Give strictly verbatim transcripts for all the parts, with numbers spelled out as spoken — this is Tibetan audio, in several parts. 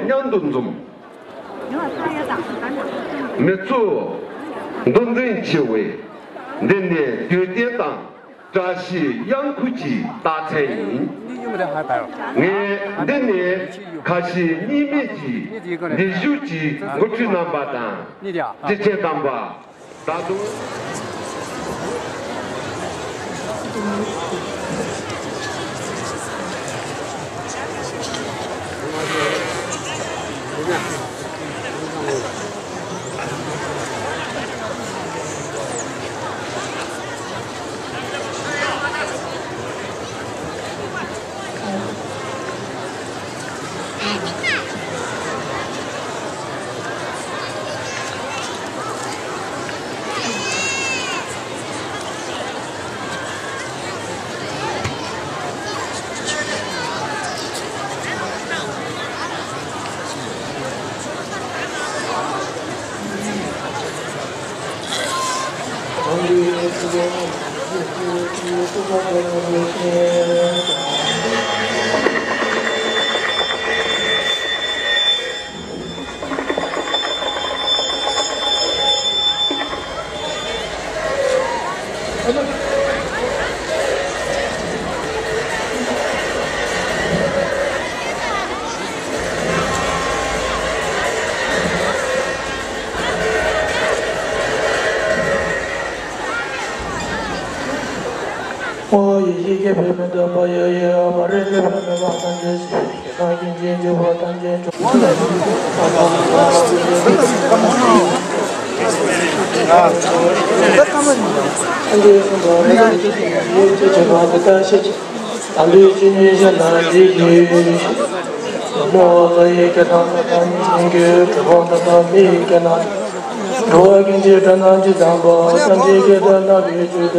མཉམ་དུ་འཛོམས། མི་ཚོགས་འདུ་འཛོམས་ཆེ་བས། འདི་ནི་དུས་རྟེན་དང་བཀྲ་ཤིས་གཡང་འཁོལ་གྱི་རྟགས་མཚན་ཡིན། ངས་འདི་ནས་ཁ་ཞེ་གཉིས་མེད་ཀྱི་ལས་ཞུགས་ཀྱི་འགོ་ཁྲིད་རྣམ་པ་དང་། སྤྱི་ཁྱབ་དམ་པ། ད་དུང་ཨོ་ཡེ་ཤེས་ཀྱི་བུ་མི་འདོད་པ་ཡོད་ཡོད་མ་རེད། ལེགས་པར་མི་འབངས་ཐམས་ཅད་ཞི་བའི་གི་ཐང་ཞིང་ཆེན་གྱི་བོ་ཐམས་ཅད་འབྱུང་བ་ཐམས་ཅད་འབྱུང་བ་ཐམས་ཅད་འདི་ལྟར་ཤེས་ཀྱི། ད་ལུས་ཅི་ཉིད་གཞན་དང་བྲལ་གྱི། མོ་ལ་ཡི་གེ་དང་ལ་དང་ཉིད་ཀྱི་གྲུབ་པ་དང་མི་ཡི་གེ་དང་། འགྲོ་བ་ཀུན་གྱི་སྒྲ་རྣམས་ཇི་ཙམ་པ། ཐམས་ཅད་ཀྱི་སྒྲ་རྣམས་ཀྱི་བཅུད་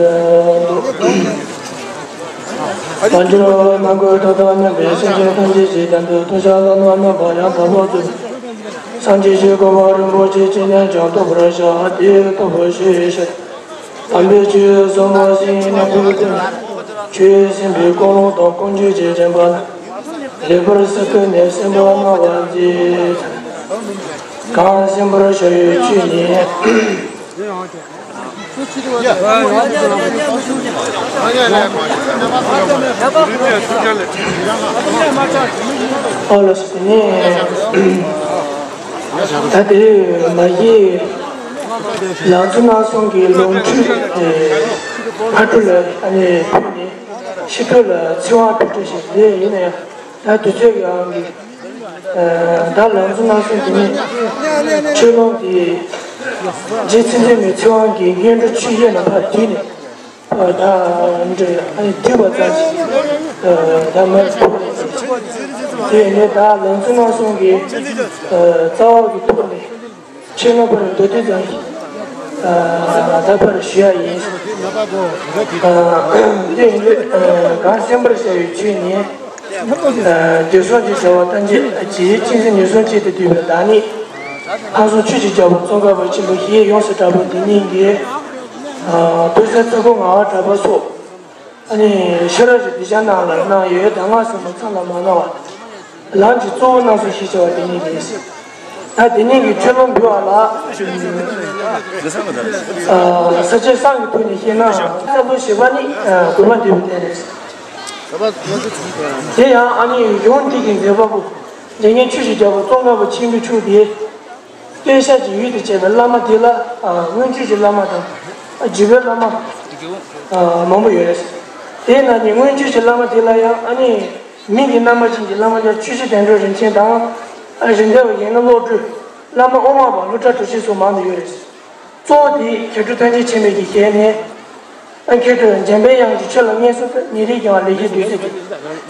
དོན་དུ། དལ་འབྱོར་མ་གོས་ཐོབ་དང་མཉམ་པའི་སེམས་ཅན་ཐམས་ཅད་ཀྱི་དོན་དུ་ཐུགས་བསྐྱེད་ལ་རྣམ་པར་ཡང་དག་པར་རྫོགས་པའི་སངས་རྒྱས་ཀྱི་གོ་འཕང་རིན་པོ་ཆེ་ཇི་སྙེད་ཀྱང་ཐོབ་པར་བྱ། དེའི་སྟོབས་པོ་ཞེས་བྱ། དམ་པའི་ཆོས་ཟབ་མོ་ཞིག་ཉམས་སུ་བླངས་ཏེ། ཆོས་གསན་པའི་ཀུན་སློང་དང་ཀུན་སྤྱོད་ཀྱི་སྦྱིན་པ་ལ་ལེགས་པར་གཟིགས་ཏེ་ནི་གསན་པ་གནང་བར་མཛད། གང་གསན་པར་བྱ་བའི་ཆོས་ནི། ཨོ་ལགས་སོ། དེ་ནས་ད་དེ་མ་གཞི་ལང་ཚོ་སྣ་གསུམ་གྱི་ལོ་འཁྲུག་ཕ་ཁྲོ་ལ་ཨ་ནི་ཕུལ་ནས་ཕྱི་དྲོ་ལ་ཚེ་དབང་ཕུལ་འཕྲིན་བྱས་ཏེ། ཡིན་ན་ཡང་ད་དུས་ཚོད་ཀྱི་དབང་གིས། ད་ལང་ཚོ་སྣ་གསུམ་དེ་ནས་ཆོས་ལུང་དེ་རྗེ་བཙུན་འཇིགས་མེད་ཚེ་དབང་གིས་སྔོན་འགྲོ་ཆོས་བཤད་ལ་ཕར་བསྡུས་ནས། ད་འདྲ་ཨ་ནི་བསྡུས་པ་ཙམ་ཞིག་ད་མར་ཕུལ་བ་ཡིན། དེ་ནས་ད་ལང་ཚོ་སྣ་གསུམ་གྱི་རྩ་བ་གི་ཐོག་ནས། ཆོས་ལུང་པར་མདོ་སྡེ་ཙམ་ཞིག་ད་ཕར་ཞུ་ཡ་ཡིན། དེ་ཡིན་དུས་གང་གསན་པར་བྱ་བའི་ཆོས་ནི། དུས་གསུམ་གྱི་བྱ་བ་ཐམས་ཅད་ཀྱི་གཅེས་འཛིན་ཉེར་བཟུང་བྱས་ཏེ་འདུས་པའི་བདག་ཉིད། ལྷ་བཟང་ཆོས་ཀྱི་རྒྱལ་པོ་ཙོང་ཁ་པ་ཆེན་པོ་ཞེས་ཡོངས་སུ་གྲགས་པ་འདི་ཉིད་ཀྱིས། ཐུགས་སྲས་ཚ་ཁོ་ངག་དབང་གྲགས་པ་སོགས། ཨ་ནི་ཤེས་རབ་ཀྱི་གདུལ་བྱ་རྣམས་ལ་གནང་ཡོད། གདམས་ངག་ཟབ་མོ་མཚམས་ལ་མ་གནང་བ། ལམ་གྱི་གཙོ་བོ་རྣམས་སོ་ཞེས་བྱ་བ་དེ་ཉིད་ཡིན། ད་དེ་ཉིད་ཀྱི་ཆོས་ལུང་འབུལ་བ་ལ། ས་བཅད་གསུམ་གྱི་ཐོག་ནས་བཤད་ན། བསམ་པ་བཞི་པ་ནི་དགོས་པ་འདུས་པའི་རྟེན་རེད། དེ་ཡང་ཨ་ནི་གཞུང་འདི་གི་མཛད་པ་པོ་འཇམ་མགོན་ཆོས་ཀྱི་རྒྱལ་པོ་ཙོང་ཁ་པ་ཆེན་པོའི་མཆོག་དེ། སྟོད་ཤར་གྱི་ཡུལ་དུ་བྱས་པའི་བླ་མ་དེ་ལ་སྔོན་ཆད་ཀྱི་བླ་མ་དང་། བརྒྱུད་པའི་བླ་མ་མང་པོ་ཡོད་རེད། དེའི་ནང་ནས་སྔོན་ཆད་ཀྱི་བླ་མ་དེ་ལ་ཡང་ཨ་ནི་མིང་གི་རྣམ་པ་ཅན་གྱི་བླ་མ་ལ་ཆོས་རྗེ་དོན་གྲུབ་རིན་ཆེན་དང་། རིགས་ལྡན་པ་ཡན་ལག་བློ་གྲོས། བླ་མ་དབུ་མ་པ་ཀླུ་སྒྲ་གྲགས་ཅན་སོགས་མང་དུ་ཡོད་རེད། གཙོ་བོ་དེ་མཁས་གྲུབ་ཐམས་ཅད་མཁྱེན་པའི་གི་ཞལ་ནས། མཁས་གྲུབ་འཇམ་དཔལ་དབྱངས་ཀྱིས་ཆོས་ལ་མངོན་སུམ་དུ་ཉིན་རེ་བགྱང་བ་ལས་ཀྱི་བདུད་རྩི་གིས།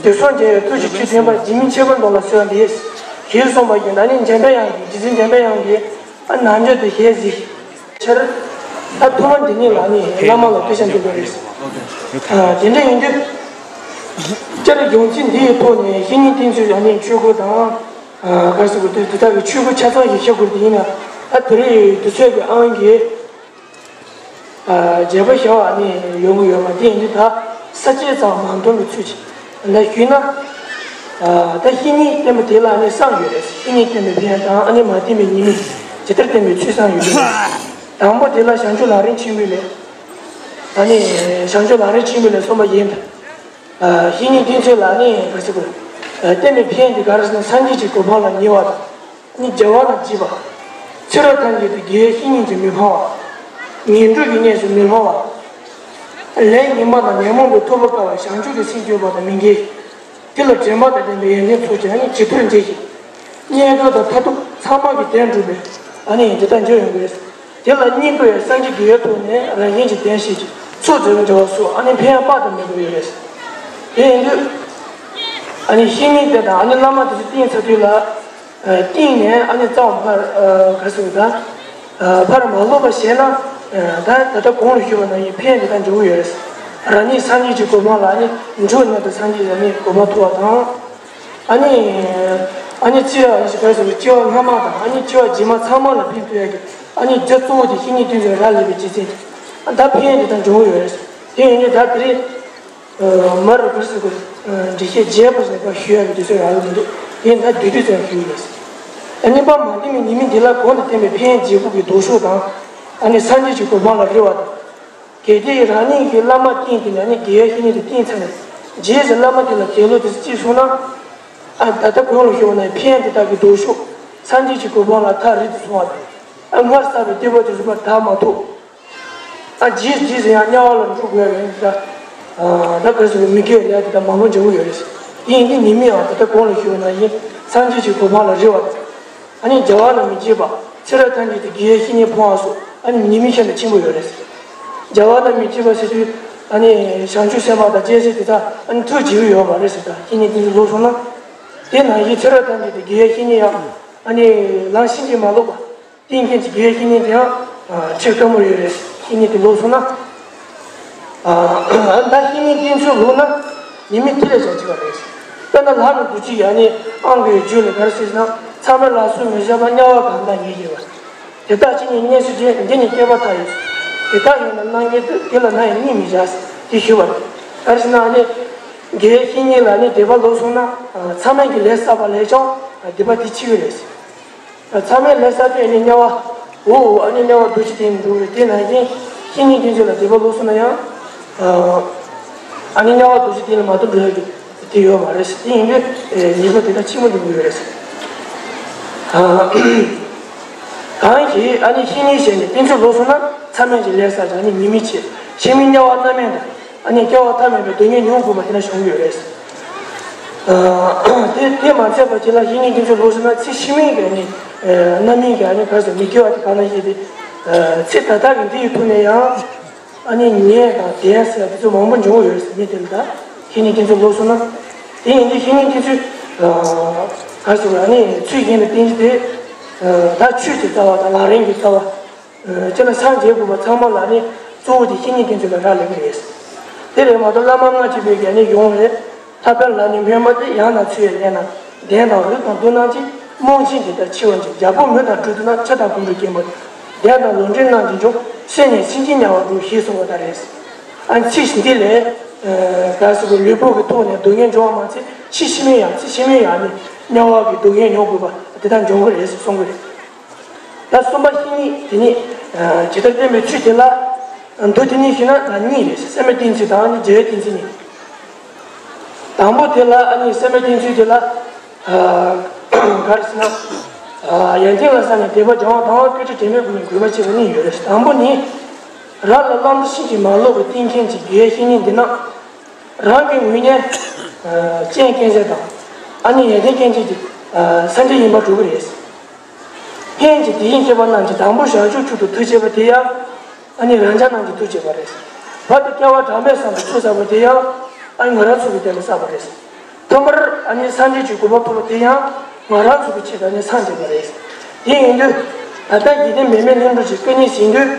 དུས་གསུམ་རྒྱལ་བའི་ཐུགས་ཀྱི་ཆུ་འདྲེན་པ་འཇིགས་མེད་ཁྱད་པར་འདུལ་ལ་གསོལ་བ་འདེབས། ཞེས་གསུངས་པ་ཡིན། ད་ནི་འཇམ་དཔལ་དབྱངས་ཀྱིས་རྗེ་བཙུན་འཇམ་དཔལ་དབྱངས་ཀྱིས་ཨ་ནམ་རྒྱུན་དུ་ཞལ་གཟིགས་ཕྱིར། ད་ཐུབ་དབང་འདི་ཉིད་ལ་ནི་བླ་མ་ལ་སྐུ་ཞབས་འདུག་པ་རེད། དེ་འདྲ་ཡིན་དུས། སྤྱིར་སྦྱོང་ཚིག་འདིའི་ཐོག་ནས་བཤེས་གཉེན་བསྟེན་ཚུལ་ཡང་ནི་ཆོས་སྐོར་དང་། ག་ཟེར་དགོས། དེ་དེ་དག་གི་ཆོས་སྐོར་ཆ་ཚང་ཞིག་བཤད་དགོས་དེ་ཡིན་ན། ད་དེ་རིང་དུས་ཚོད་ཀྱི་དབང་གིས། བརྗེ་པོ་ཞེ་བ་ནི་ཡོང་གི་ཡོད་མ་རེད། དེ་ཡིན་དུས་ད་ས་བཅད་ཙམ་མ་འདོན་པའི་ཚུལ་གྱིས་ལ་ཞུས་ན། ད་བཤེས་གཉེན་བསྟེན་པ་དེ་ལ་ནི་གསུམ་ཡོད་རེད། བཤེས་གཉེན་བསྟེན་པའི་ཕན་དང་ཨ་ནི་མ་བསྟེན་པའི་ཉེས་དམིགས། ཇི་ལྟར་བསྟེན་པའི་ཚུལ་གསུམ་ཡོད་རེད། དང་པོ་དེ་ལ་བྱང་ཆུབ་ལམ་རིམ་ཆེན་པོའི་ལས། ད་ནི་བྱང་ཆུབ་ལམ་རིམ་ཆེན་པོའི་ལས་གསུངས་པ་ཡིན། བཤེས་གཉེན་བསྟེན་ཚུལ་ལ་ནི་ག་ཟེར་དགོས། བསྟེན་པའི་ཕན་དེ་ག་རེ་ཟེར་ན་སངས་རྒྱས་ཀྱི་གོ་འཕང་ལ་ཉེ་བ་དང་། ནི་རྒྱལ་བ་དང་བཅས་པ། ཚེ་རབས་ཐམས་ཅད་དུ་དགེ་བའི་བཤེས་གཉེན་གྱིས་མི་ཕམ་པ། ངན་འགྲོ་གི་གནས་སུ་མི་ལྷུང་བ། ལས་ངན་པ་དང་ཉོན་མོངས་པའི་ཐོགས་པ་བཀག་པ་བྱང་ཆུབ་ཀྱི་སེམས་སྐྱེ་བ་དང་མི་འགལ། དེ་ལ་དྲན་པ་དང་ལྡན་པའི་ཡོན་ཏན་ཚོགས་ཀྱིས་ཨ་ནི་ཇི་ལྟར་འཇལ་ཞིང་། རྙེད་དཀའ་དང་མཐར་ཐུག་ཚང་མ་གི་དོན་འགྲུབ་པའི་ཨ་ནི་འདི་ལྟར་འཇོག་ཡོང་གི་རེད། དེ་ལ་སྙིང་པོ་ཡང་སངས་རྒྱས་དགེ་བའི་ཐོག་ནས་རང་བཞིན་གྱིས་ལྡན་ཞེས་ཀྱི་ཚོགས་རྫོགས་པའི་འབྲེལ་བ་སོགས་ཨ་ནི་ཕན་ཡོན་དཔག་ཏུ་མེད་པ་ཡོད་རེད། དེ་ཡིན་དུས། ཨ་ནི་བཤེས་གཉེན་དེ་དང་ཨ་ནི་བླ་མ་དེ་ཚོ་བསྟེན་ཚར་དུས་ལ། བསྟེན་ནས་ཨ་ནི་རྩ་བ་ཕར་ག་ཟེར་དགོས་ད། ཕར་མ་ལོག་པ་བྱས་ན། ད་ད་ལྟ་གོང་ལ་ཞུས་པ་ནང་བཞིན་ཕན་དེ་དག་འབྱུང་གི་ཡོད་རེད། རང་ཉིད་སངས་རྒྱས་ཀྱི་གོ་འཕང་ལ་ཨ་ནི་འགྲོ་ནས་དུ་སངས་རྒྱས་ཀྱི་ཨ་ནི་གོ་འཕང་ཐོབ་པ་དང་། ཨ་ནི། ཨ་ནི་སྐྱེ་བ་ག་ཟེར་དགོས་སྐྱེ་བ་སྔ་མ་དང་ཨ་ནི་སྐྱེ་བ་རྗེས་མ་ཚང་མ་ལ་ཕན་ཐོགས་ཡག་གི་ཨ་ནི་རྒྱུ་གཙོ་བོ་དེ་བཤེས་གཉེན་བསྟེན་ཚུལ་རག་ལས་པའི་རྗེས་ཚད་དེ། ད་ཕན་དེ་དག་འབྱུང་གི་ཡོད་རེད། དེ་ཡིན་དུས་ད་དེ་རིང་། མར་ག་ཟེར་དགོས། འགྲེལ་བཤད་རྒྱས་པ་ཟེར་བ་ཞུ་ཡག་གི་དུས་ཚོད་རག་གི་མི་འདུག་དེ་ད་བསྡུས་བསྡུས་ཙམ་ཞུ་ཡིན། གཉིས་པ་མ་བསྟེན་པའི་ཉེས་དམིགས་འདི་ལ་གོང་དུ་བསྟན་པའི་ཕན་ཡོན་བརྗེ་སྤོང་གི་ལྡོག་ཕྱོགས་དང་། ཨ་ནི་སངས་རྒྱས་ཀྱི་གོ་འཕང་ལ་རེ་བ་དང་། གལ་ཏེ་རང་ཉིད་ཀྱིས་བླ་མ་བསྟེན་ཏེ་ནས་ཨ་ནི་དགེ་བའི་བཤེས་གཉེན་དེ་བསྟེན་ཚར་ནས་རྗེས་སུ་བླ་མ་དེ་ལ་དགེ་སློང་དེ་ཚོ་གཅིག་སོང་ན། ཨ་ད་ལྟ་གོང་ལ་ཞུས་པ་ནང་བཞིན་ཕན་ཡོན་དེ་དག་གི་ལྡོག་ཕྱོགས་སངས་རྒྱས་ཀྱི་གོ་འཕང་ལ་ཐག་རིང་དུ་སོང་བ་དང་། ཨ་སྔར་བསགས་པའི་བསྟོད་པ་དེ་ཚོ་ཕར་དག་མ་ཐུབ། ཨ་རྗེས་རྗེས་སུ་ཡང་དམྱལ་བ་ལ་འགྲོ་དགོས་པའི་ད། ད་ག་ཟེར་མི་དགེ་བའི་ལས་དེ་དག་མང་པོ་འབྱུང་གི་ཡོད་རེད། དེ་ཡིན་དུས་ཉེས་དམིགས་ཡང་ད་ལྟ་གོང་ལ་ཞུས་པ་ནང་བཞིན་སངས་རྒྱས་ཀྱི་གོ་འཕང་ལ་རེ་བ་དང་། ཨ་ནི་རྒྱལ་བ་དང་མི་མཇལ་བ། ཚེ་རབས་ཐམས་ཅད་དུ་དགེ་བའི་བཤེས་གཉེན་ཕོངས་པ་སོགས་ཨ་ནི་ཉེས་དམིགས་ཤིན་ཏུ་ཆེན་པོ་ཡོད་རེད། རྒྱལ་བ་དང་མི་མཇལ་བ་ཟེར་དུས་ཨ་ནི་བྱང་ཆུབ་སེམས་དཔའ་དང་རྒྱལ་སྲས་དེ་དག་ཨ་ནི་ཐུགས་དགྱེས་ཀྱི་ཡོད་མ་རེད་ཟེར། ད་བཤེས་གཉེན་དེ་ཚོ་ལོག་སོང་ན། དེ་ནང་བཞིན་ཚེ་རབས་ཐམས་ཅད་དུ་དགེ་བའི་བཤེས་གཉེན་ཡང་ཨ་ནི་ལམ་ཤིན་ཏུ་མ་ལོག་པ། བསྟེན་མཁན་གྱི་དགེ་བའི་བཤེས་གཉེན་དེའང་ཆེས་དཀའ་མོ་ཡོད་རེད། བཤེས་གཉེན་དེ་ལོག་སོང་ན། ད་བཤེས་གཉེན་བསྟེན་ཚུལ་ལོག་ན་ཉེས་དམིགས་དེ་ལས་ཀྱང་ཆེ་བ་རེད། དཔེར་ན་ལྷ་དང་འདུ་བྱེད་ཀྱི་ཨ་ནི་ཨང་གི་རྒྱུད་ལ་ག་རེ་ཟེར་ན་མཚམས་མེད་ལ་སོགས་མི་བྱ་བ་དམྱལ་བ་གང་དག་ཉིད་ཡོད་པ། དེ་དག་ཅི་ཉིད་གནས་སུ་བྱེད་འདི་ནི་བསྐལ་པ་མཐའ་ཡས་སོ། དེ་དག་ཡོད་ན་སྣང་མཁན་དེ་དེ་ལ་སྣང་ཡང་གཉིད་མི་བྱ། དེ་ཞུ་བ་རེད། ག་རེ་ཟེར་ན་ཨ་ནི་དགེ་བའི་བཤེས་གཉེན་ལ་ནི་དད་པ་ལོག་སོང་ན་མཚམས་མེད་ཀྱི་ལས་བསགས་པ་ལས་ཀྱང་སྡིག་པ་དེ་ཆེ་བ་རེད། མཚམས་མེད་ལས་བསགས་དུས་ནི་དམྱལ་བ། འོ་འོ་ཨ་ནི་དམྱལ་བ་འདུ་བྱེད་དེ་ནི་འགྲོ་གི་རེད། དེ་ནང་བཞིན་བཤེས་གཉེན་བསྟེན་ཚུལ་ལ་དད་པ་ལོག་སོང་ན་ཡང་། ཨ་ནི་དམྱལ་བ་འདུ་བྱེད་དེ་ལ་མ་གཏོགས་འགྲོ་ཡག་གི་དེ་ཡོད་མ་རེད། དེ་ཡིན་དུས་ཉེས་པ་དེ་དག་ཆེན་པོ་འགྲོ་གི་ཡོད་རེད། གང་ཞིག་ཨ་ནི་བཤེས་གཉེན་བྱས་ནས་བསྟེན་ཚུལ་ལོག་སོང་ན་མཚམས་མེད་ཀྱི་ལས་བསགས་ཀྱང་ནི་ཉེས་དམིགས་ཆེ། ཕྱི་མའི་དམྱལ་བ་མནར་མེད་དང་། ཨ་ནི་སྐྱེ་བ་མཐའ་མེད་པའི་སྡུག་བསྔལ་མྱོང་དགོས་པ་དེ་ན་བྱུང་གི་ཡོད་རེད། དེ་དེ་མ་ཚད་པ་ཅིག་ལ་བཤེས་གཉེན་དེ་ཚོ་ལོག་སོང་ན་ཚེ་ཕྱི་མའི་གི་ནི་རྣམ་སྨིན་གྱི་ཨ་ནི་ག་ཟེར་མི་དགེ་བ་དེ་གང་ན་ཞིག་དེ་ཚེ་ད་ལྟ་གི་འདི་ཡི་ཐོག་ནས་ཡང་ཨ་ནི་ཉེས་དང་དེ་ཟེར་དེ་ཚོ་མང་པོ་འབྱུང་གི་ཡོད་རེད་ཟེར། མི་དེ་ལ་ད་བཤེས་གཉེན་དེ་ཚོ་ལོག་སོང་ན་དེ་ཡིན་དུས་བཤེས་གཉེན་དེ་ཚོས་ག་ཟེར་ཨ་ནི་ཚུལ་གཞན་ལ་བསྟེན་གྱི་དེ་ད་ཆོས་ཀྱི་རྩ་བ་དང་ལམ་རིམ་གྱི་རྩ་བ། སྤྱིར་ན་སངས་རྒྱས་དགོས་པ་ཚང་མ་ལ་ནི་གཙོ་བོ་དེ་བཤེས་གཉེན་བསྟེན་ཚུལ་ལ་རག་ལས་ཀྱི་རེད། དེ་རེད་མ་གཏོགས་བླ་མ་ལྔ་བཅུ་པའི་གི་ནི་ཡོང་རེད། ལྷག་པར་ལ་ནི་སྨོན་པ་དེ་ཡང་ན་ཚུལ་ཡང་ལྡན་ན། ལྡན་དང་རིགས་དང་མཐུན་སྣང་ཅིང་། རྨོངས་ཤིང་དེ་ལྟར་འཆི་བར་འགྱུར། རྒྱལ་པོ་མི་དང་གྲུ་བཏུལ་ན། ཆུ་དང་ཕུང་པོས་སྐེམ་པ་དང་། ལྡན་དང་ལོག་འདྲེན་རྣམས་ཀྱིས་འཇོམས། སྲིད་ནས་སེམས་ཅན་དམྱལ་བར་འགྲོ། ཞེས་གསུངས་པ་ལྟར་རེད། ཨ་ཚེ་འདི་ལས་ག་ཟེར་གི་ལུས་པོ་གི་ཐོག་ནས་སྡུག་བསྔལ་འབྱུང་བ་མ་ཚད་ཕྱི་ཕྱི་མའི་ཡང་ཚེ་ཕྱི་མའི་ཡང་ནི་དམྱལ་བ་གི་སྡུག་བསྔལ་མྱོང་དགོས་པ་དེ་དག་འབྱུང་གི་རེད་ཟེར་གསུང་གི་རེད། ད་གསུམ་པ་བཤེས་གཉེན་དེ་ནི་ཇི་ལྟར་བསྟེན་པའི་ཚུལ་དེ་ལ་མདོ་དེ་ནི་ཞུས་ན་ད་གཉིས་རེད། སེམས་པ་བསྟེན་ཚུལ་དང་ནི་རྒྱལ་བའི་བསྟེན་ཚུལ་གཉིས། དང་པོ་དེ་ལ་ཨ་ནི་སེམས་པ་བསྟེན་ཚུལ་དེ་ལ་ག་རེ་ཟེར་ན། ཡོན་ཏན་ལ་བསམས་ནས་དད་པ་སྦྱང་བ་དང་བསྐུལ་ཁྲིད་དྲན་པའི་སྒོ་ནས་གུས་པ་བྱེད་པ་གཉིས་ཡོད་རེད། དང་པོ་ནི། རང་ལ་བླང་དོར་ཕྱིན་ཅི་མ་ལོག་པར་བསྟེན་མཁན་གྱི་དགེ་བའི་བཤེས་གཉེན་འདི་ན། རང་གི་ངོས་ནས་སྤྱན་སྐྱེད་མཛད་དང་ཨ་ནི་ཡོན་ཏན་སྐྱེད་མཛད་ཀྱི་སངས་རྒྱས་ཡིན་པ་གྲུབ་ཀྱི་རེད། ཕན་གྱི་དེ་བཞིན་གཤེགས་པ་རྣམས་ཀྱི་དང་པོ་བྱང་ཆུབ་མཆོག་ཏུ་ཐུགས་བསྐྱེད་པ་དེ་ཡང་ཨ་ནི་རང་ཅག་རྣམས་ཀྱི་ཐུགས་བསྐྱེད་པ་རེད། བར་དུ་སྐྱེ་བ་གྲངས་མེད་གསུམ་དུ་ཐུགས་བསགས་པ་དེ་ཡང་ཨ་ནི་ང་རང་ཚོ་གི་དོན་ལ་བསགས་པ་རེད། ཐོག་མར་ཨ་ནི་སངས་རྒྱས་ཀྱི་གོ་འཕང་ཐོབ་པ་དེ་ཡང་ང་རང་ཚོ་གི་ཆེད་དུ་ཨ་ནི་སངས་རྒྱས་པ་རེད། དེ་ཡིན་དུས་ད་ལྟ་དགེ་ལྡན་མེ་མེ་ལྷུན་གྲུབ་ཀྱིས་བསྐུལ་ནས་ཟིན་དུས།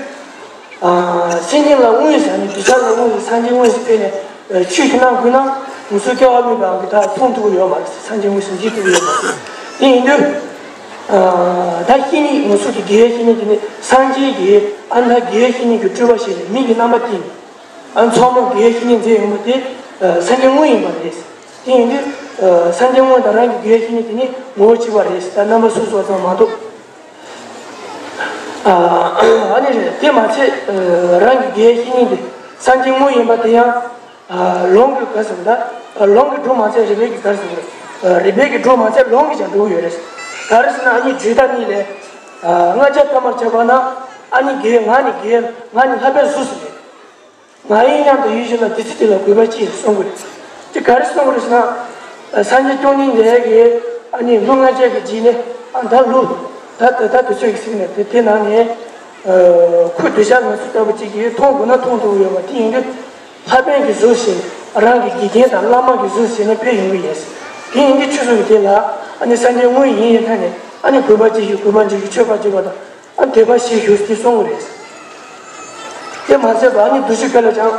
སེམས་ཅན་ལ་དངོས་སུ་ནི་གདུལ་བྱ་ལ་དངོས་སུ་སངས་རྒྱས་དངོས་སུ་ཕེབས་ནས་ཆོས་ཤིག་གནང་དགོས་ན་ང་ཚོ་སྐྱེ་བ་སྨིན་པའམ་གི་ད་མཐོང་ཐུབ་ཀྱི་ཡོད་མ་རེད། སངས་རྒྱས་དངོས་སུ་མཇལ་ཐུབ་ཀྱི་ཡོད་མ་རེད། དེ་ཡིན་དུས་ད་བཤེས་གཉེན་ང་ཚོ་གི་དགེ་བའི་བཤེས་གཉེན་དེ་ནི་སངས་རྒྱས་ཀྱི་ཨ་ནི་ད་དགེ་བའི་བཤེས་གཉེན་གྱི་སྤྲུལ་པ་ཞིག་རེད། མིང་གི་རྣམ་པ་བསྟན་ནས་ཨ་ནི་ཚང་མ་དགེ་བའི་བཤེས་གཉེན་མཛད་ཡོང་བ་དེ་སངས་རྒྱས་དངོས་ཡིན་པ་རེད། དེ་ཡིན་དུས། སངས་རྒྱས་དངོས་དང་རང་གི་དགེ་བའི་བཤེས་གཉེན་དེ་ནི་ངོ་བོ་གཅིག་པ་རེད་ཟེར། ད་རྣམ་པ་སོ་སོ་ཙམ་མ་གཏོགས། ཨ་ནི་རེད། དེ་མ་ཚད་རང་གི་དགེ་བའི་བཤེས་གཉེན་དེ་སངས་རྒྱས་དངོས་ཡིན་པ་དེ་ཡང་ལོངས་ཀྱི་ག་ཟེར་བ། ད་ལོངས་ཀྱི་གྲོགས་མ་ཚད་རིགས་པའི་གི་ག་ཟེར་བ། རིགས་པའི་གི་གྲོགས་མ་ཚད་ལོངས་ཀྱི་ཀྱང་གྲོགས་ཡོད་རེད། ག་རེ་ཟེར་ན་ཨ་ནི་རྒྱུད་དང་གཉིས་ལས། ལྔ་ཆ་ཐ་མར་ཆགས་པ་ན་ཨ་ནི་དགེ་ང་ནི་དགེ་ང་ནི་ལྷག་པའི་གཟུགས་སུ་མེད། ང་ཡི་མཉམ་དུ་ཡོད་བཞིན་ལ་དེ་ཚེ་དེ་ལ་གུས་པ་ཅི་ཡིན་གསུང་གི་རེད། དེ་ག་རེ་གསུང་གི་རེད་ཟེར་ན། སངས་རྒྱས་བཅོམ་ལྡན་འདས་ཀྱིས་ཨ་ནི་ལོ་ལྔ་བརྒྱ་གི་རྗེས་ནས་ཨ་ད་ལོ་ད་ད་ད་དུས་ཚོད་ཀྱི་ཟིན་ནས་དེ་དེ་ནང་ནས་ཁོ་གདུལ་བྱ་ང་ཚོ་ལྟ་བུ་གཅིག་གིས་མཐོང་དགོས་ན་མཐོང་ཐུབ་ཀྱི་ཡོད་པ་དེ་ཡིན་དུས། ལྷ་པཎ་གྱི་གཟུགས་བྱས་རང་གི་དགེ་རྒན་དང་བླ་མ་གི་གཟུགས་བྱས་ནས་ཕེབས་ཡོང་གི་ཡིན། དེ་ཡིན་དུས་ཆོས་ཚོགས་ཀྱི་དེ་ལ་ཨ་ནི་སངས་རྒྱས་དངོས་ཡིན་ཡིན་ཐ་ནས་ཨ་ནི་གུས་པ་ཅི་ཞུ་གུས་པ་ཅི་ཞུ་མཆོད་པ་བརྗོད་པ་དང་། ཨ་དད་པ་ཞིག་ཞུ་ཟེར་གསུང་གི་རེད། དེ་མ་ཟད་པ་ཨ་ནི་འདུ་བྱེད་ཀ་ལ་ཀྱང་།